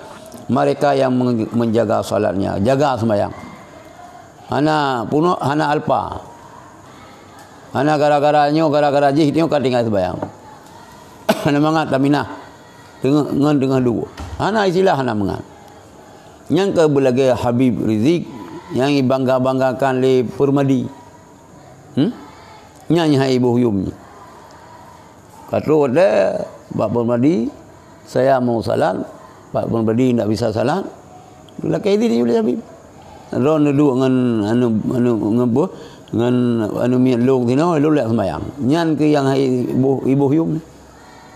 mereka yang men-, menjaga salatnya, jaga sembahyang. Hana punok, hana alpa. Hana gara-gara nyoe, gara-gara jih nyoe ka tinggai sembahyang. Hana mangat taminah. Teungoh, ngon teungoh duek. Hana istilah hana mangat. Nyang ka beulagée Habib Rizik nyang ibangga-banggakan lé Permadi. Hmm? Nyan nyang hai boh yum nyoe. Ka trok watée bak Permadi, "Saya mau salat." Bak Permadi ndak bisa salat. Lakée idin lé Habib. Droe neuduek ngon anu, anu, ngon boh, ngon anu miet lôn tinoe, lôn lheueh sembahyang. Nyan keuh nyang hai boh, iboh yum.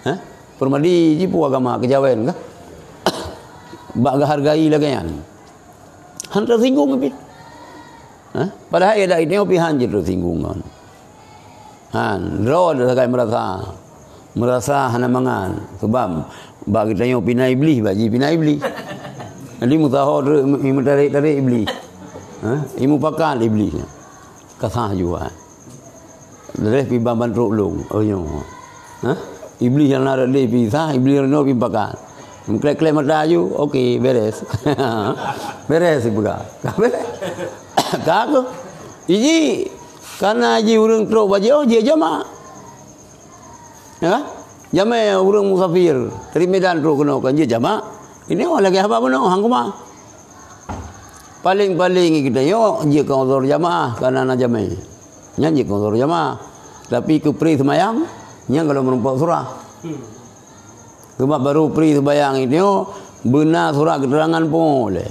Hah? Permadi jipu agama keujawen kah? Bak geuhargai lagée nyan. Han teusinggung pih. Hah? Padahai adak geutanyoe pih han jeuet teusinggung ngon. Han, droe sagai meurasa. Meurasa hana mangat. Sebab bak geutanyoe pih na Iblih, bak jih pih na Iblih. Jadi meusaho teuk, imeutarék-tarék Iblih. Hah? Imupakat Iblih. Ka sah jua. Leubeh pih ban-ban trok lôn, oh nyoe. Hah? Iblih nyang na rot lé pih sah, Iblih rot nyoe pih pakat. Meuklek-klek mata aju, oke, beres. Beres ipeugah. Ka beres. Ka keuh. Iji, kana ji ureuëng trok bak jiôh, jeuet jamak. Ya kan? Jamé ureuëng musafir, dari Medan trok keunoe kan jeuet jamak. Ini orang lagée haba bunoe, hang kuma. Paléng-paléng geutanyoe jeuet keu uzur jamaah, kana na jamé. Nyan jeuet keu uzur jamaah. Tapi keu pri seumayang, nyan gohlom meurumpok surah. Sebab barô pri seumayang itu beuna surat keterangan pungo lé.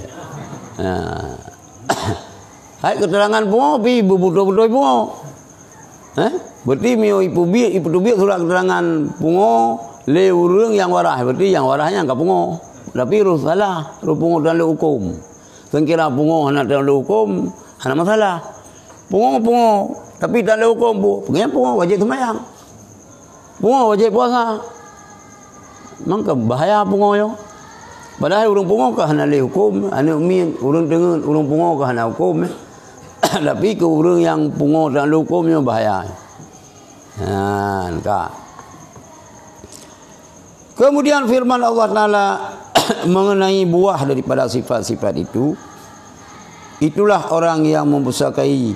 Ha. Hai keterangan pungo pi beubeutôi-beutôi pungo. Eh? Berarti meunyoe ipeubiet, ipeutubiet surat keterangan pungo lé ureuëng nyang waras, berarti nyang waras nyan ka pungo. Tapi roh salah, roh pungo teuh lheueh huköm. Seukira pungo hana teuh lheueh huköm, hana masalah. Pungo, pungo, tapi teuh lheueh huköm bu, pungo, pungo wajéb seumayang. Pungo wajéb puasa. Mangka bahaya pungo nyoe. Padahai ureuëng pungo ka hana lé huköm, aneuëk miet, ureuëng teungeut, ureuëng pungo ka hana huköm. Tapi keu ureuëng nyang pungo teuh lheueh huköm nyoe bahaya. Nyan ka. Kemudian firman Allah Taala mengenai buah daripada sifat-sifat itu, "Itulah orang yang mempusakai,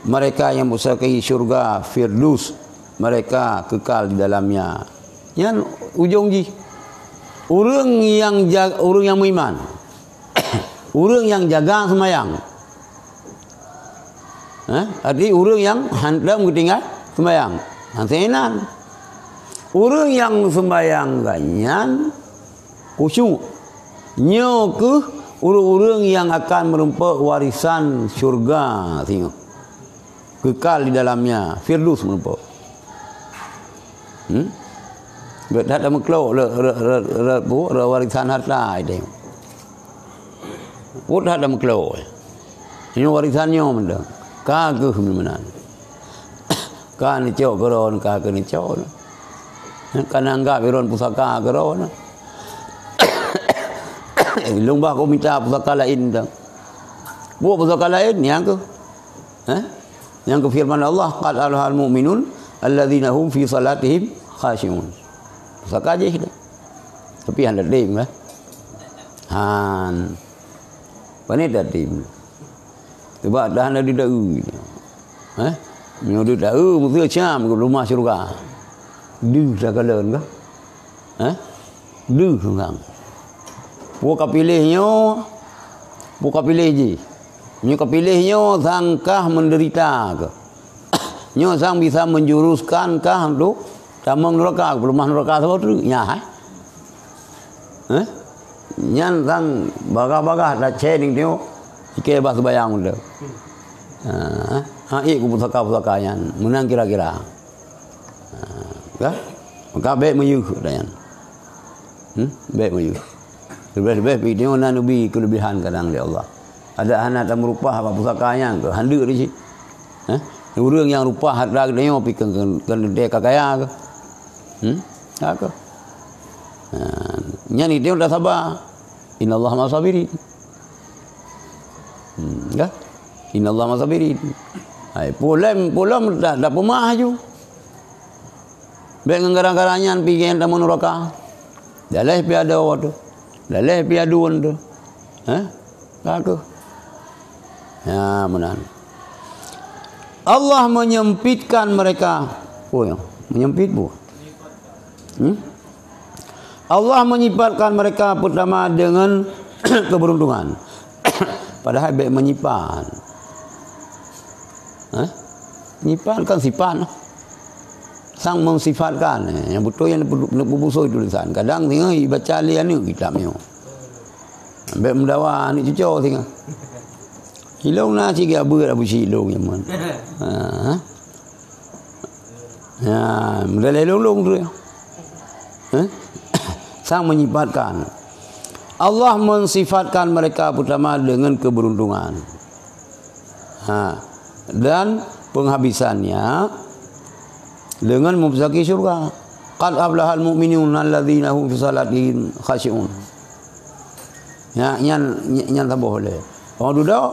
mereka yang mempusakai syurga Firdaus, mereka kekal di dalamnya." Nyan ujong jih. Ureuëng nyang ja-, ureuëng nyang meuiman. Ureuëng nyang jaga seumayang. Eh, arti ureuëng nyang hantom geutinggai seumayang. Hana inan. Ureuëng nyang seumayang gobnyan khusyuk. Nyoe keuh ureuëng-ureuëng nyang akan meurumpok warisan syurga singoh. Kekal di dalamnya, Firdaus meurumpok. Hmm? Gét that tameuklok le, le, le, le, le, le warisan harta itu. Put that tameuklok. Nyoe warisan nyoe meunan. Ka geuh meunan. Ka neucok keuron, ka keu neucok. Ka na anggap droe pusaka keudroe na. Lôn bah kumita pusaka laén teuh. Peue pusaka laén nyang keuh? Hah? Nyang keuh firman Allah, "Qad aflahal mu'minun alladzina hum fi salatihim khashi'un." Pusaka jih tu. Tapi hana tem lah. Han. Pane tatem. Sebab dah hana ditaeu. Hah? Nyoe ditaeu, meusti cam keu lumah syurga. Deuh takalon kah? Hah? Deuh kang. Peue ka piléh nyoe, peue ka piléh jih. Nyoe ka piléh nyoe sang kah meudeurita kah. Nyoe sang bisa menjuruskan kah untuk tamong nuraka, peulumah nuraka saboh treuk. Nyan, hai. Hah? Nyan sang bagah-bagah tacé ning tengok, sikée bah seubayang tu. Ha, ha, ék keu pusaka-pusaka nyan. Meunan kira-kira. Ha, ka? Maka bék meuyeuh dah nyan. Hmm? Bék meuyeuh. Leubeh-leubeh pih nyoe na neubi keulebihan kadang lé Allah. Adak hana tameurupah bak pusaka nyan keuh, handeuk di cit. Hah? Ureuëng nyang rupah harta geutanyoe pih keu, keu, keu teuntée ka kaya keuh. Hmm? Ka keuh. Ha, nyan itu dah saba. Innallaha ma'as sabirin. Hmm, dah? Innallaha ma'as sabirin. Hai, pulem, pulem dah, dah peumah aju. Bék ngon gara-gara nyan pih gét tamong nuraka. Daleh pih adoe tu. Daleh pih aduen tu. Hah? Ka keuh. Ya, meunan. Allah menyempitkan mereka. Oh, ya. Menyempit bu. Hmm? Allah menyifatkan mereka pertama dengan keberuntungan. Padahal bék menyifat. Hah? Nyifat kan sifat. Sang mensifatkan. Eh, nyang beutôi nyan neupeu-, neupeubusoe tulisan. Kadang singoh ibaca lé aneuk kitab nyoe. Ambek meudawa aneuk cuco singoh. Ilong na cit geubeuet Abu Syik ilong nyoe. Ha. Ya, model ilong-ilong tu. Eh? Sang menyifatkan. Allah mensifatkan mereka pertama dengan keberuntungan. Ha. Dan penghabisannya dengan memasuki syurga. Qad aflahal mu'minun alladzina hum fi salatihim khashi'un. Ya, nyan, nyan saboh lé. Oh, dudoe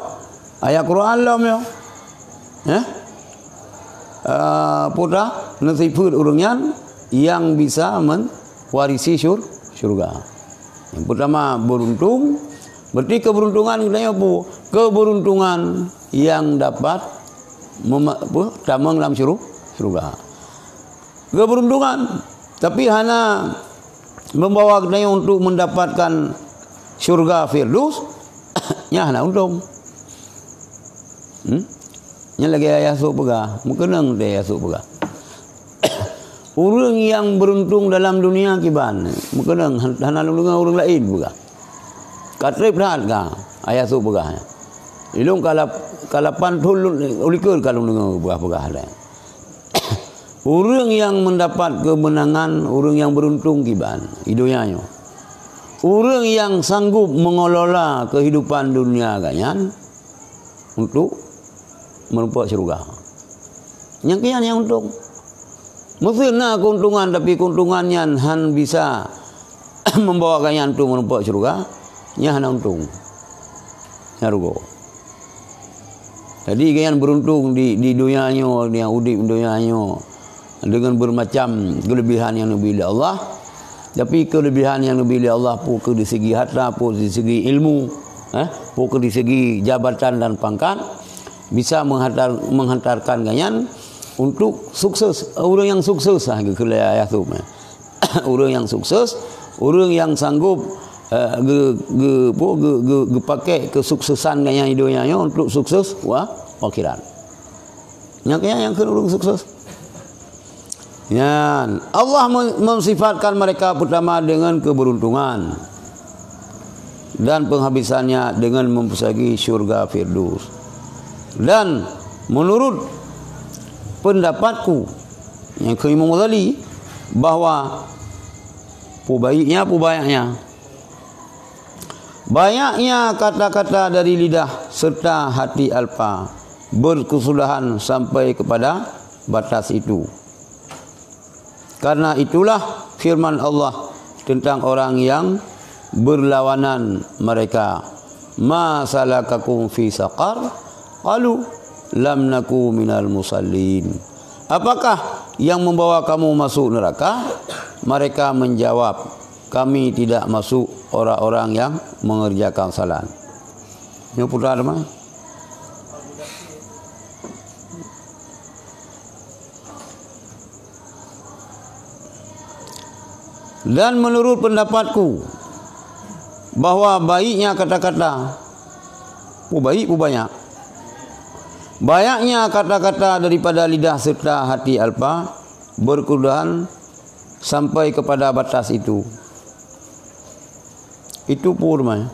ayat Quran lom yo. Ya? Eh, putra, neusifeuet ureuëng nyan nyang bisa mewarisi syur-, syurga. Yang pertama beruntung, berarti keberuntungan kita nyoe peue? Keberuntungan yang dapat mema-, apa, tamong lam syuru-, syurga. Keberuntungan, tapi hana membawa kita untuk mendapatkan syurga Firdaus, nyan hana untông. Hmm? Nyan lagée Ayah Sop peugah, meukeunong teuh Ayah Sop peugah. Ureuëng nyang beruntung dalam dunia kiban, meukeunong han-, hana lôn deungoe ureuëng laén peugah. Ka treb that ka Ayah Sop peugah nyan. Ilong ka lap-, ka lapan thon lôn, u likot ka lôn deungoe peugah-peugah lé. Ureuëng nyang mendapat kemenangan, ureuëng nyang beruntung kiban di donya nyoe. Ureuëng nyang sanggup mengelola kehidupan dunia gobnyan untuk meurumpok syurga. Nyang keu nyan nyang untông. Meuseu na keuntungan, tapi keuntungan nyan han bisa membawa gobnyan tu meurumpok syurga, nyan hana untông. Nyan rugoe. Jadi, gobnyan beruntung di, di donya nyoe, nyang udeb donya nyoe, dengan bermacam kelebihan yang diberi oleh Allah. Tapi kelebihan yang diberi oleh Allah, peue keu di segi harta, peue di segi ilmu, eh, peue keu di segi jabatan dan pangkat, bisa menghantar, menghantarkan gobnyan untuk sukses. Ureuëng nyang sukses, ah, geukheun lé Ayah Sop, eh. Ureuëng nyang sukses, ureuëng nyang sanggup, eh, ge-, ge-, peue, ge-, ge-, geupakée kesuksesan gobnyan di donya nyoe untuk sukses wa-, akhirat. Nyang keu nyan nyang kheun ureuëng sukses. Nyan, Allah men-, mensifatkan mereka pertama dengan keberuntungan dan penghabisannya dengan memasuki syurga Firdaus. Dan menurut pendapatku, nyang kheun Imam Ghazali, bahwa peue baiknya, peue banyaknya. Banyaknya kata-kata dari lidah serta hati alpa berkesudahan sampai kepada batas itu. Karena itulah firman Allah tentang orang yang berlawanan mereka, "Ma salakakum fi saqar?" Qalu, "Lam naku minal musallin." "Apakah yang membawa kamu masuk neraka?" Mereka menjawab, "Kami tidak masuk orang-orang yang mengerjakan salat." Nyoe putra teuma. Dan menurut pendapatku, bahwa baiknya kata-kata, pu baik, pu banyak, banyaknya kata-kata daripada lidah serta hati alpa berkesudahan sampai kepada batas itu. Itu pun mah.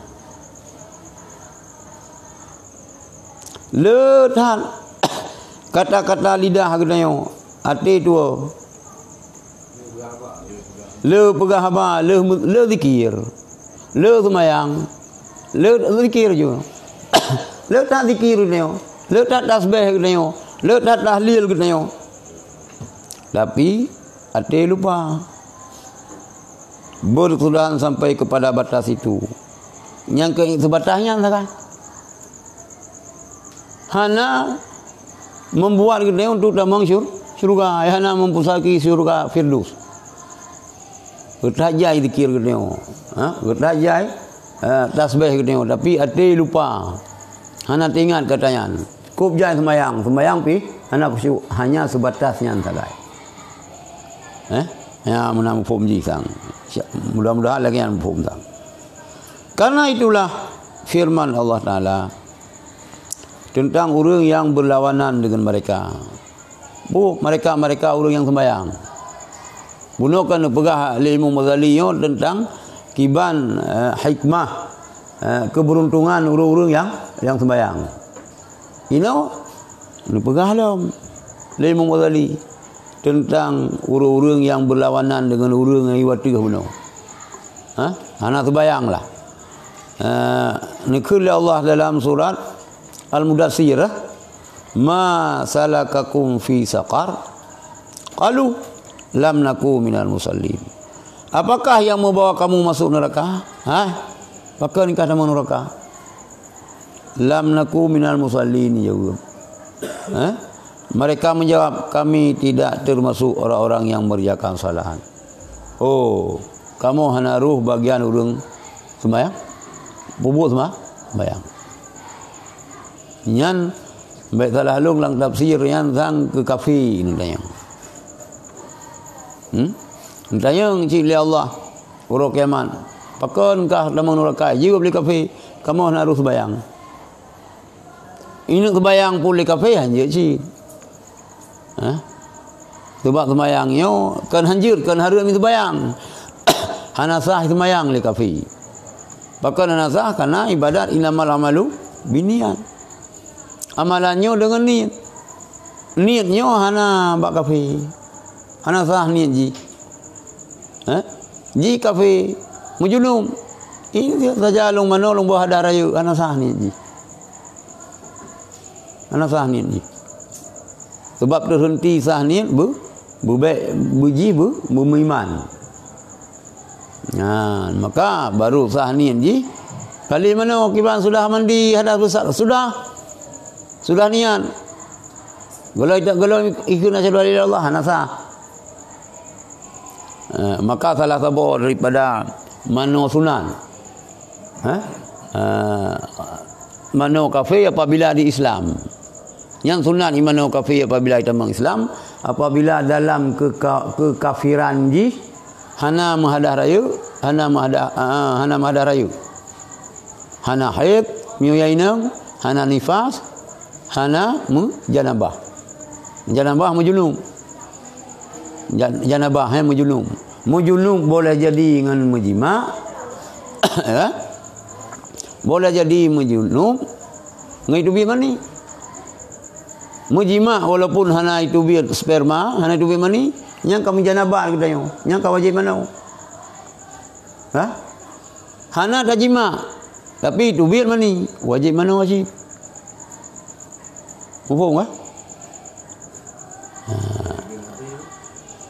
Le that kata-kata lidah geutanyoe, até tuwoe. Le peugah haba, le, le zikir, le seumayang, le zikir ju. Le that zikir geutanyoe, le that tasbih geutanyoe, le that tahlil geutanyoe. Tapi até lupa. Berkesudahan sampai kepada batas itu. Nyang keu sebatas nyan sagai. Hana membuat geutanyoe untuk tamong syur-, syurga, hana memasuki syurga Firdaus. Geutajai zikir geutanyoe, ha? Geutajai, eh, tasbih geutanyoe, tapi até lupa. Hana teuingat kata nyan. Kop jai seumayang, seumayang pih hana khusyuk, hanya sebatas nyan sagai. Eh? Ya, meunan muphom jih sang. Sya-, mudah-mudahan lagée nyan muphom sang. Karena itulah firman Allah Taala tentang ureuëng yang berlawanan dengan mereka. Bu, mereka-mereka ureuëng yang sembahyang. Bunoe kan neupeugah lé Imam Ghazali nyoe tentang kiban, eh, hikmah, eh, keberuntungan ureuëng-ureuëng yang, yang sembahyang. Inoe neupeugah lom lé Imam Ghazali tentang ureuëng-ureuëng nyang beulawanan deungon ureuëng nyang iwa teuh bunoe. Ha? Hana teubayang lah. Eh, neukheun lé Allah dalam surat Al-Mudaththir, "Ma salakakum fi saqar?" Qalu, "Lam naku minal musallin." Apakah yang membawa kamu masuk neraka? Ha? Pakon kah tamong neraka? "Lam naku minal musallin," jaweueb. Eh? Mereka menjawab, "Kami tidak termasuk orang-orang yang mengerjakan salat." Oh, kamoe hana rhoh bagian ureuëng seumayang? Peubuet seuma-, seumayang. Nyan bék salah lôn lam tafsir nyan sang keu kafé neutanyong. Hmm? Neutanyong cit lé Allah uroe kiamat, "Pakon kah tamong neuraka?" Jaweueb lé kafé, "Kamoe hana rhoh seumayang." Ineuk seumayang pun lé kafé hanjeuet cit. Hah? Sabab seumayang nyoe kon hanjeuet, kon hareuem seumayang. Hana sah seumayang lé kafé. Pakon hana sah? Karena ibadat innamal amalu binniyat. Amalan nyoe deungon niet. Niet nyoe hana bak kafé. Hana sah niet jih. Eh? Jih kafé, meujunub. Ini saja lôn manoe lôn boh hadah rayeuk, hana sah niet jih. Hana sah niet jih. Sebab teuhenti sah niet beu-, beubek, beujih beu-, beumeuiman. Nah, maka baru sah niet jih. Kali manoe kiban sudah mandi hadas besar, sudah. Sudah niat. Golom, golom ikheun asyhadu an la ilaha illallah, hana sah. Eh, maka salah saboh daripada manoe sunat. Eh? Eh, manoe kafé apabila di Islam. Nyang sunat manoe kafé apabila tamong Islam, apabila dalam keuka-, keukafiran jih hana meuhadah rayeuk, hana meuhadah, ah, hana meuhadah rayeuk. Hana haid, meunyoe inong, hana nifas, hana meujanabah. Janabah meujunub. Jan-, janabah, eh, meujunub. Meujunub boleh jadi ngon meujima, ya. Boleh jadi meujunub ngon iteubiet mani. Meujima walaupun hana iteubiet sperma, hana iteubiet mani, nyang ka meujanabah geutanyoe, nyang ka wajéb manoe. Ha? Hana tajima, tapi teubiet mani, wajéb manoe wajéb. Muphom kah? Ha.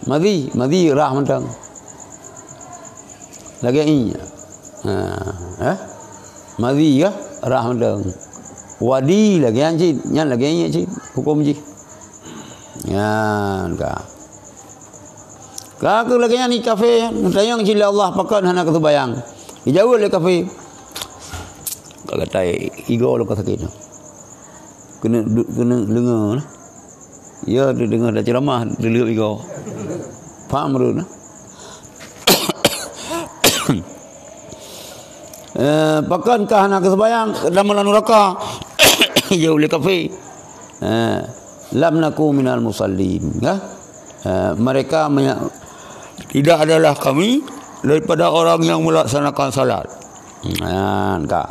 Madhi, madhi rhah mantong. Lagèe ie. Ha, eh? Madhi ka rhah mantong. Wadi lagèe nyan cit, nyan lagèe ie cit huköm jih. Nyan ka. Ka keuh lagèe nyan di kafé, geutanyong cit lé Allah, pakon hana kaseumbahyang. Geujaweueb lé kafé, "Ka gatai igoe lôn ka sakét." Keuneuk du-, keuneuk deungö lah. Ya, teudeungö dah ceuramah, teuleueb igoe. Paham ureueng lah. Eh, pakon ka hana kaseumbahyang, dalam nuraka. Ya, uleh kafé. Eh, "Lam naku minal musallin." Ya? Eh, mereka menya-, tidak adalah kami daripada orang yang melaksanakan salat. Nah, ka.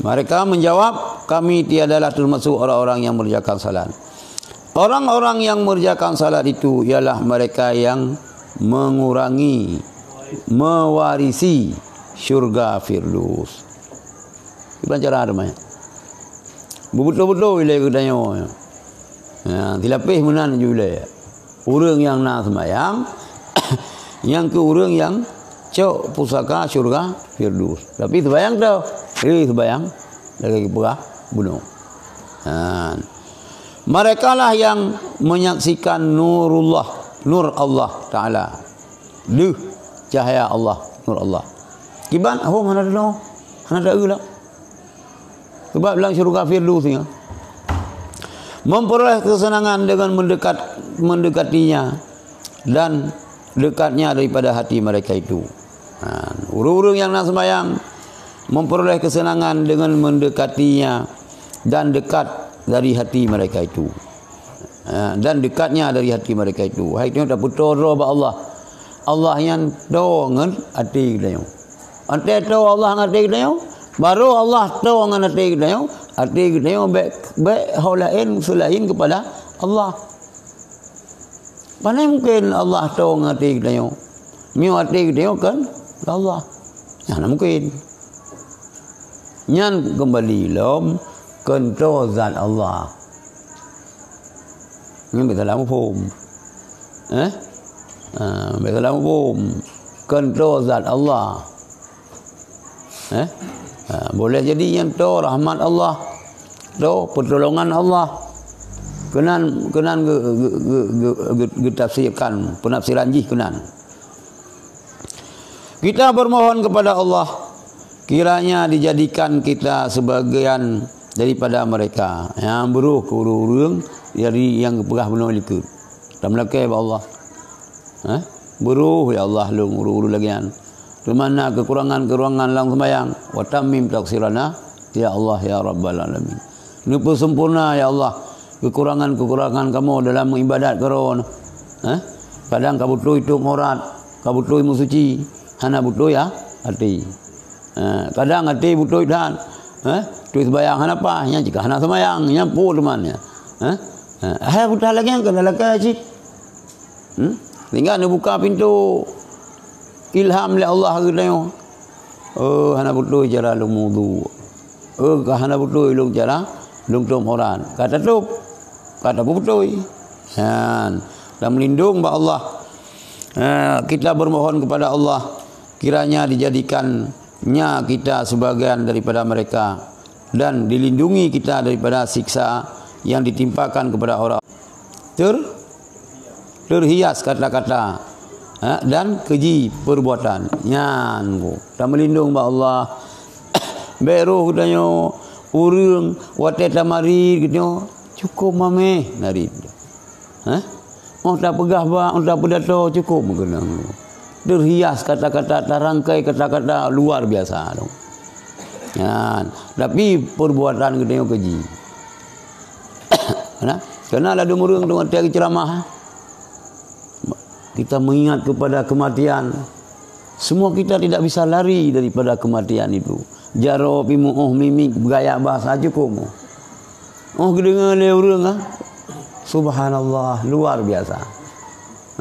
Mereka menjawab, "Kami tiadalah termasuk orang-orang yang mengerjakan salat." Orang-orang yang mengerjakan salat itu ialah mereka yang mengurangi, mewarisi syurga Firdaus. Kiban cara teuma. Beubeutôi-beutôi ilèe geutanyoe. Ha, silapeh meunan ju ilèe. Ureueng nyang na seumayang, nyang keu ureueng nyang cok pusaka syurga Firdaus. Tapi seumayang tu, eh, seumayang lagèe peugah bunoe. Ha. Merekalah yang menyaksikan nurullah, nur Allah Taala. Deuh cahya Allah, nur Allah. Kiban, hom hana teunoe, hana taeu lah. Sebab lam syurga Firdaus nyan, memperoleh kesenangan dengan mendekat, mendekatinya dan dekatnya daripada hati mereka itu. Ha, ureueng-ureueng nyang na seumayang memperoleh kesenangan dengan mendekatinya dan dekat dari hati mereka itu. Ha, dan dekatnya dari hati mereka itu. Hai nyoe tapeutoe droe bak Allah. Allah nyan toe ngon até geutanyoe. Até toe Allah ngon até geutanyoe, baru Allah toe ngon até geutanyoe, até geutanyoe bèk, bèk ho laén seulaén keupada Allah. Pane mungken Allah toe ngon até geutanyoe? Meunyoe até geutanyoe kon Allah. Nyan hana mungken. Nyan keumbali lom keu toe zat Allah. Nyan bèk salah muphom. Eh? Ha, bèk salah muphom. Keu toe zat Allah. Eh? Ha, boleh jadi nyan toe rahmat Allah, toe peutulongan Allah. Keunan, keunan ge-, ge-, ge-, ge-, ge-, geutafsirkan, peunafsiran jih keunan. Kita bermohon kepada Allah, kiranya dijadikan kita sebagian daripada mereka. Nyang beurôh keu ureueng-ureueng dari nyang geupeugah bunoe likot. Tameulakèe bak Allah. Eh? Beurôh, ya Allah, lôn ureueng-ureueng lagèe nyan. Teuma na keukurangan-keukurangan lam seumayang. Wa tammim taqsirana, ya Allah, ya Rabbal Alamin. Neupeusempurna, ya Allah, keukurangan-keukurangan kamoe dalam meuibadat keu Droeneuh. Eh? Kadang ka beutôi tôp aurat, ka beutôi meusuci, hana beutôi, ya, até. Eh, kadang até beutôi that. Eh? Teuh seumayang hana paih, nyan cit ka hana seumayang, nyan peue teuma nyan. Eh? Eh, hai buta lagèe nyan keuneuk lakèe cit. Hmm? Sehingga neubuka pintoe ilham lé Allah keu geutanyoe. Oh, hana beutôi cara lôn wudu. Oh, ka hana beutôi lôn cara lôn tôp aurat. Ka tatôp, ka tapeubeutôi. Nyan, tameulindong bak Allah. Ha, kita bermohon kepada Allah, kiranya dijadikannya kita sebagian daripada mereka dan dilindungi kita daripada siksa yang ditimpakan kepada orang ter-, terhias kata-kata, ha, dan keji perbuatan. Nyan ku, tameulindong bak Allah. Bèk roh geutanyoe ureueng watèe tamarit geutanyoe cukôp mamèh narit. Ha? Oh tapeugah bak, oh tapeudato cukôp meukeunong. Terhias kata-kata, tarangkai kata-kata luar biasa tu. Nyan, tapi perbuatan geutanyoe keji. Nah, keunan ladôm ureueng tu watèe geuceuramah, kita mengingat kepada kematian. Semua kita tidak bisa lari daripada kematian itu. Jaroe pih meu'oh, mimik, gaya bahasa cukôp. Oh, geudeungoe lé ureueng, ah. Subhanallah, luar biasa.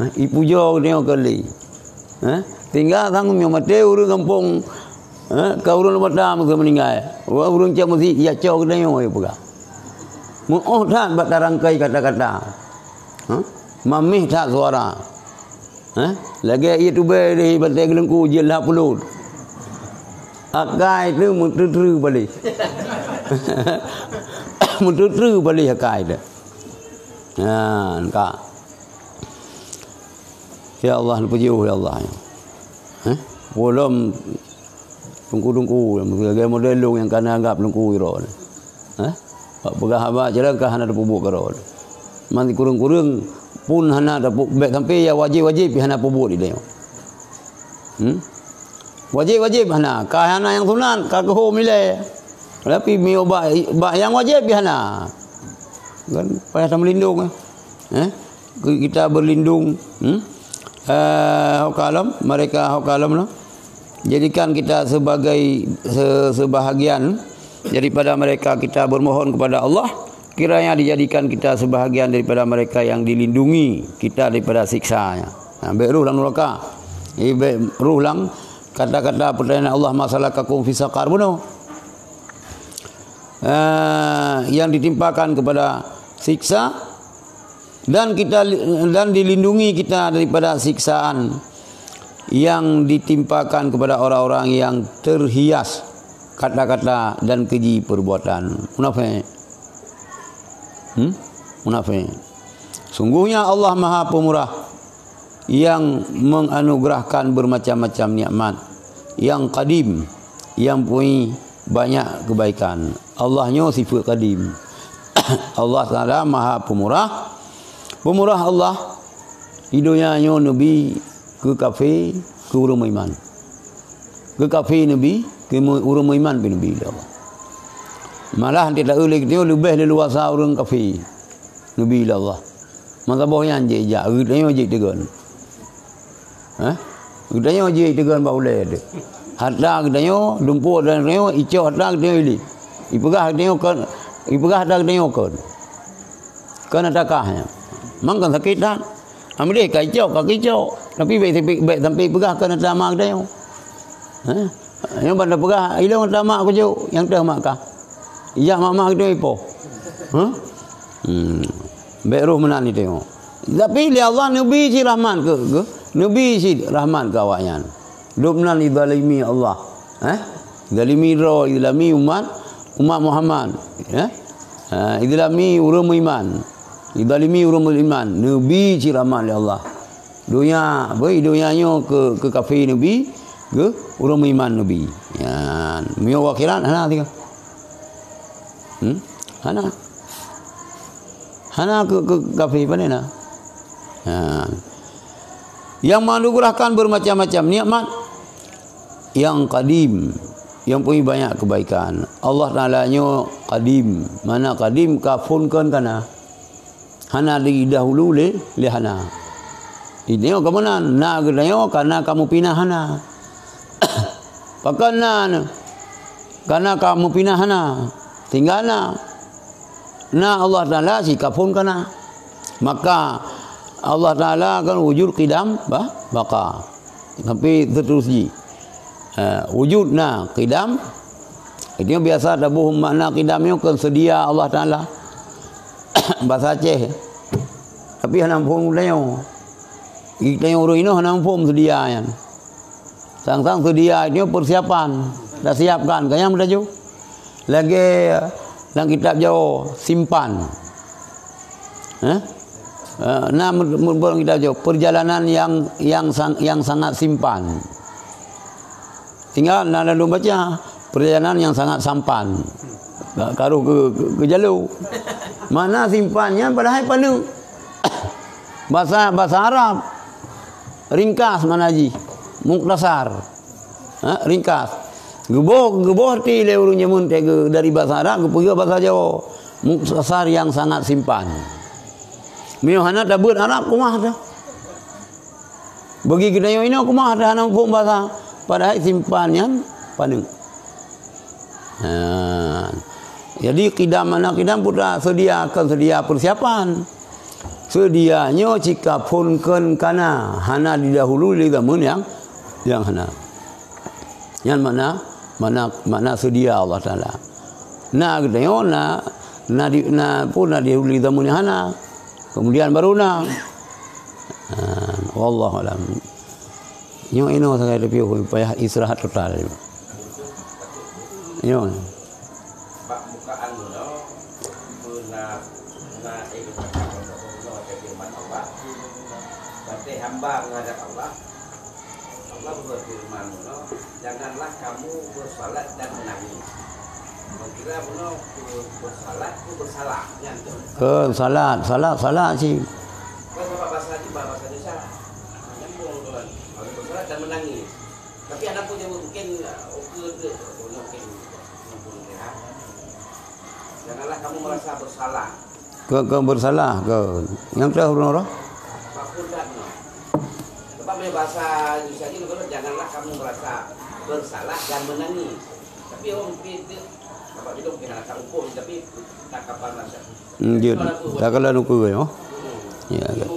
Eh, ipujoe geutanyoe keu lé. Eh, tinggai sang meunyoe maté ureueng gampông, eh, ka ureueng Leumbata meuseu meuninggai. Wah, ureueng cok meuseujid, ya cok geutanyoe, ya peugah. Meu'oh that bak tarangkai kata-kata. Hah? Mameh that suara. Hah? Lagèe ié tubèe di batèe geuleungku jeuet lhah pulot. Akai tu meutreutreue baleh. Meutreutreue baleh akai tu. Nyan ka. Ya Allah, neupeujeuh ya Allah. Hah? Ulôn teungku-teungku, lagèe model lôn nyang ka neuanggap teungku uroe nyoe. Hah? Bak peugah haba jalan ka hana teupeubuet keudroe. Man kureueng-kureueng pun hana teupeu-, bèk sampai ya wajéb-wajéb pih hana peubuet di tanyoe. Hmm? Wajéb-wajéb hana, ka hana nyang sunat, ka keuhom ilèe. Tapi meunyoe bak, bak nyang wajéb pih hana. Kan payah tameulindong, eh. Eh? Kita berlindung, hmm? Eh, haukalom, mereka haukalom lah. Jadikan kita sebagai se-, sebahagian daripada mereka, kita bermohon kepada Allah, kiranya dijadikan kita sebahagian daripada mereka yang dilindungi kita daripada siksa-Nya. Nah, bèk roh lam neraka. Eh, bèk roh lam kata-kata pertanyaan Allah, "Ma salakakum fi saqar?" Bunoe. Eh, yang ditimpakan kepada siksa, dan kita li-, dan dilindungi kita daripada siksaan yang ditimpakan kepada orang-orang yang terhias kata-kata dan keji perbuatan. Munafik. Hmm? Munafik. Sungguhnya Allah Maha Pemurah, yang menganugerahkan bermacam-macam nikmat, yang qadim, yang punya banyak kebaikan. Allah nyoe sifat qadim. Allah Taala Maha Pemurah. Pemurah Allah, di dunia nyoe neubi keu kafé, keu ureueng meuiman. Keu kafé neubi, keu mu-, ureueng meuiman pih neubi lé Allah. Malah di taeu lé geutanyoe leubeh leuluasa ureueng kafé neubi lé Allah. Meusaboh nyan jih jak, geutanyoe jih teugon. Hah? Geutanyoe jih teugon bak ulèe teuh. Hareuta geutanyoe, dumpeue hareuta geutanyoe, icok hareuta geutanyoe ilèe. Ipeugah geutanyoe kon, ipeugah hareuta geutanyoe kon. Kon hareuta kah nyan. Mang kon sakét that. Amdeh ka icok, ka icok. Tapi bèk sampai, bèk sampai ipeugah kon hareuta ma geutanyoe. Hah? Nyoe ban tapeugah, ilôn hareuta mak kujok, nyang teuh mak kah. Ijak mak-mak geutanyoe ipoh. Hah? Hmm. Bèk roh meunan geutanyoe. Tapi lé Allah neubi cit rahmat keu, keu, neubi cit rahmat keu awaknyan. Dum nan izalimi Allah. Eh? Izalimi droe, izalimi umat, umat Muhammad. Eh? Ha, izalimi ureueng meuiman. Izalimi ureueng meuiman. Neubi cit rahmat lé Allah. Dunia, beuh, dunia nyoe keu, keu kafé neubi, keu ureueng meuiman neubi. Nyan, meunyoe akhirat hana tiga. Hmm? Hana. Hana keu, keu kafé pane na. Nyan. Yang menganugerahkan bermacam-macam nikmat yang qadim, yang punya banyak kebaikan. Allah Taala nyoe qadim. Mana qadim ka phon kon kana. Hana didahului lé, lé hana. Geutanyoe ka meunan, na geutanyoe ka na ka meupinah hana. Pakon na nyoe? Ka na ka meupinah hana. Tinggai na. Na Allah Taala si ka phon ka na. Maka Allah Taala kan wujud qidam ba-, baqa. Sampai seterus jih. Eh, wujud na, qidam. Itu biasa taboh makna qidam nyoe kon seudia Allah Taala. Bahasa Aceh. Tapi hana muphom geutanyoe. Geutanyoe ureueng inoe hana muphom seudia nyan. Sang-sang seudia nyoe persiapan. Dah siapkan, ka nyang meutajok. Lagèe lam kitab Jawoe, simpan. Eh? Eh, na meubuet kitab Jawoe, perjalanan yang, yang sang-, yang sangat simpan. Tinggai na lôn baca, perjalanan yang sangat sampan. Ka-, ka rôh keu, keu, keu jaloe. Makna simpan nyan padahai paneuk. Bahasa, bahasa Arab. Ringkas makna jih. Muktasar. Ha, ringkas. Geuboh, geuboh arti lé ureueng jameun teuh geu-, dari bahasa Arab geupeugah bahasa Jawoe. Muktasar yang sangat simpan. Meunyoe hana tabeuet Arab, kumaha teuh? Bagi geutanyoe inoe kumaha teuh hana muphom bahasa, padahai simpan nyan paneuk. Ha. Jadi, qidam, makna qidam peue ta seudia, kon seudia persiapan. Seudia nyoe cit ka phon kon ka na, hana didahului lé jameun nyang, nyang hana. Nyan makna, makna, makna seudia Allah Taala. Na geutanyoe na, na di, na peue na didahului jameun nyang hana. Kemudian baru na. Wallahu a'lam. Nyoe inoe sagai leubeh payah istirahat total. Nyoe. Bak bukaan bunoe, beuna, beuna ilmu bunoe dari firman Allah. Berarti hamba menghadap Allah. Allah berfirman bunoe, "Janganlah kamu bersalat dan menangis." Kira bunoe bersalat, bersalah, nyan tu. Ke salat, salat, salat sih. Kan sebab bahasa Aceh, bahasa Indonesia. Nyambung tu kan. Kalau bersalat dan menangis. Tapi ada pun yang mungkin, uh, okey tu, mungkin, mungkin, ya. Janganlah kamu merasa bersalah. Ke, ke bersalah ke? Nyang keuh ureueng roh? Apapun dah, no. Sebab dari bahasa Indonesia ni, kalau janganlah kamu merasa bersalah dan menangis. Tapi orang mungkin tu, dapat hidup dengan rasa hukum, tapi tak kapan rasa. Hmm, jeuet. Kalau aku buat. Tak kalau nuku, ya. Hmm. Ya, ya.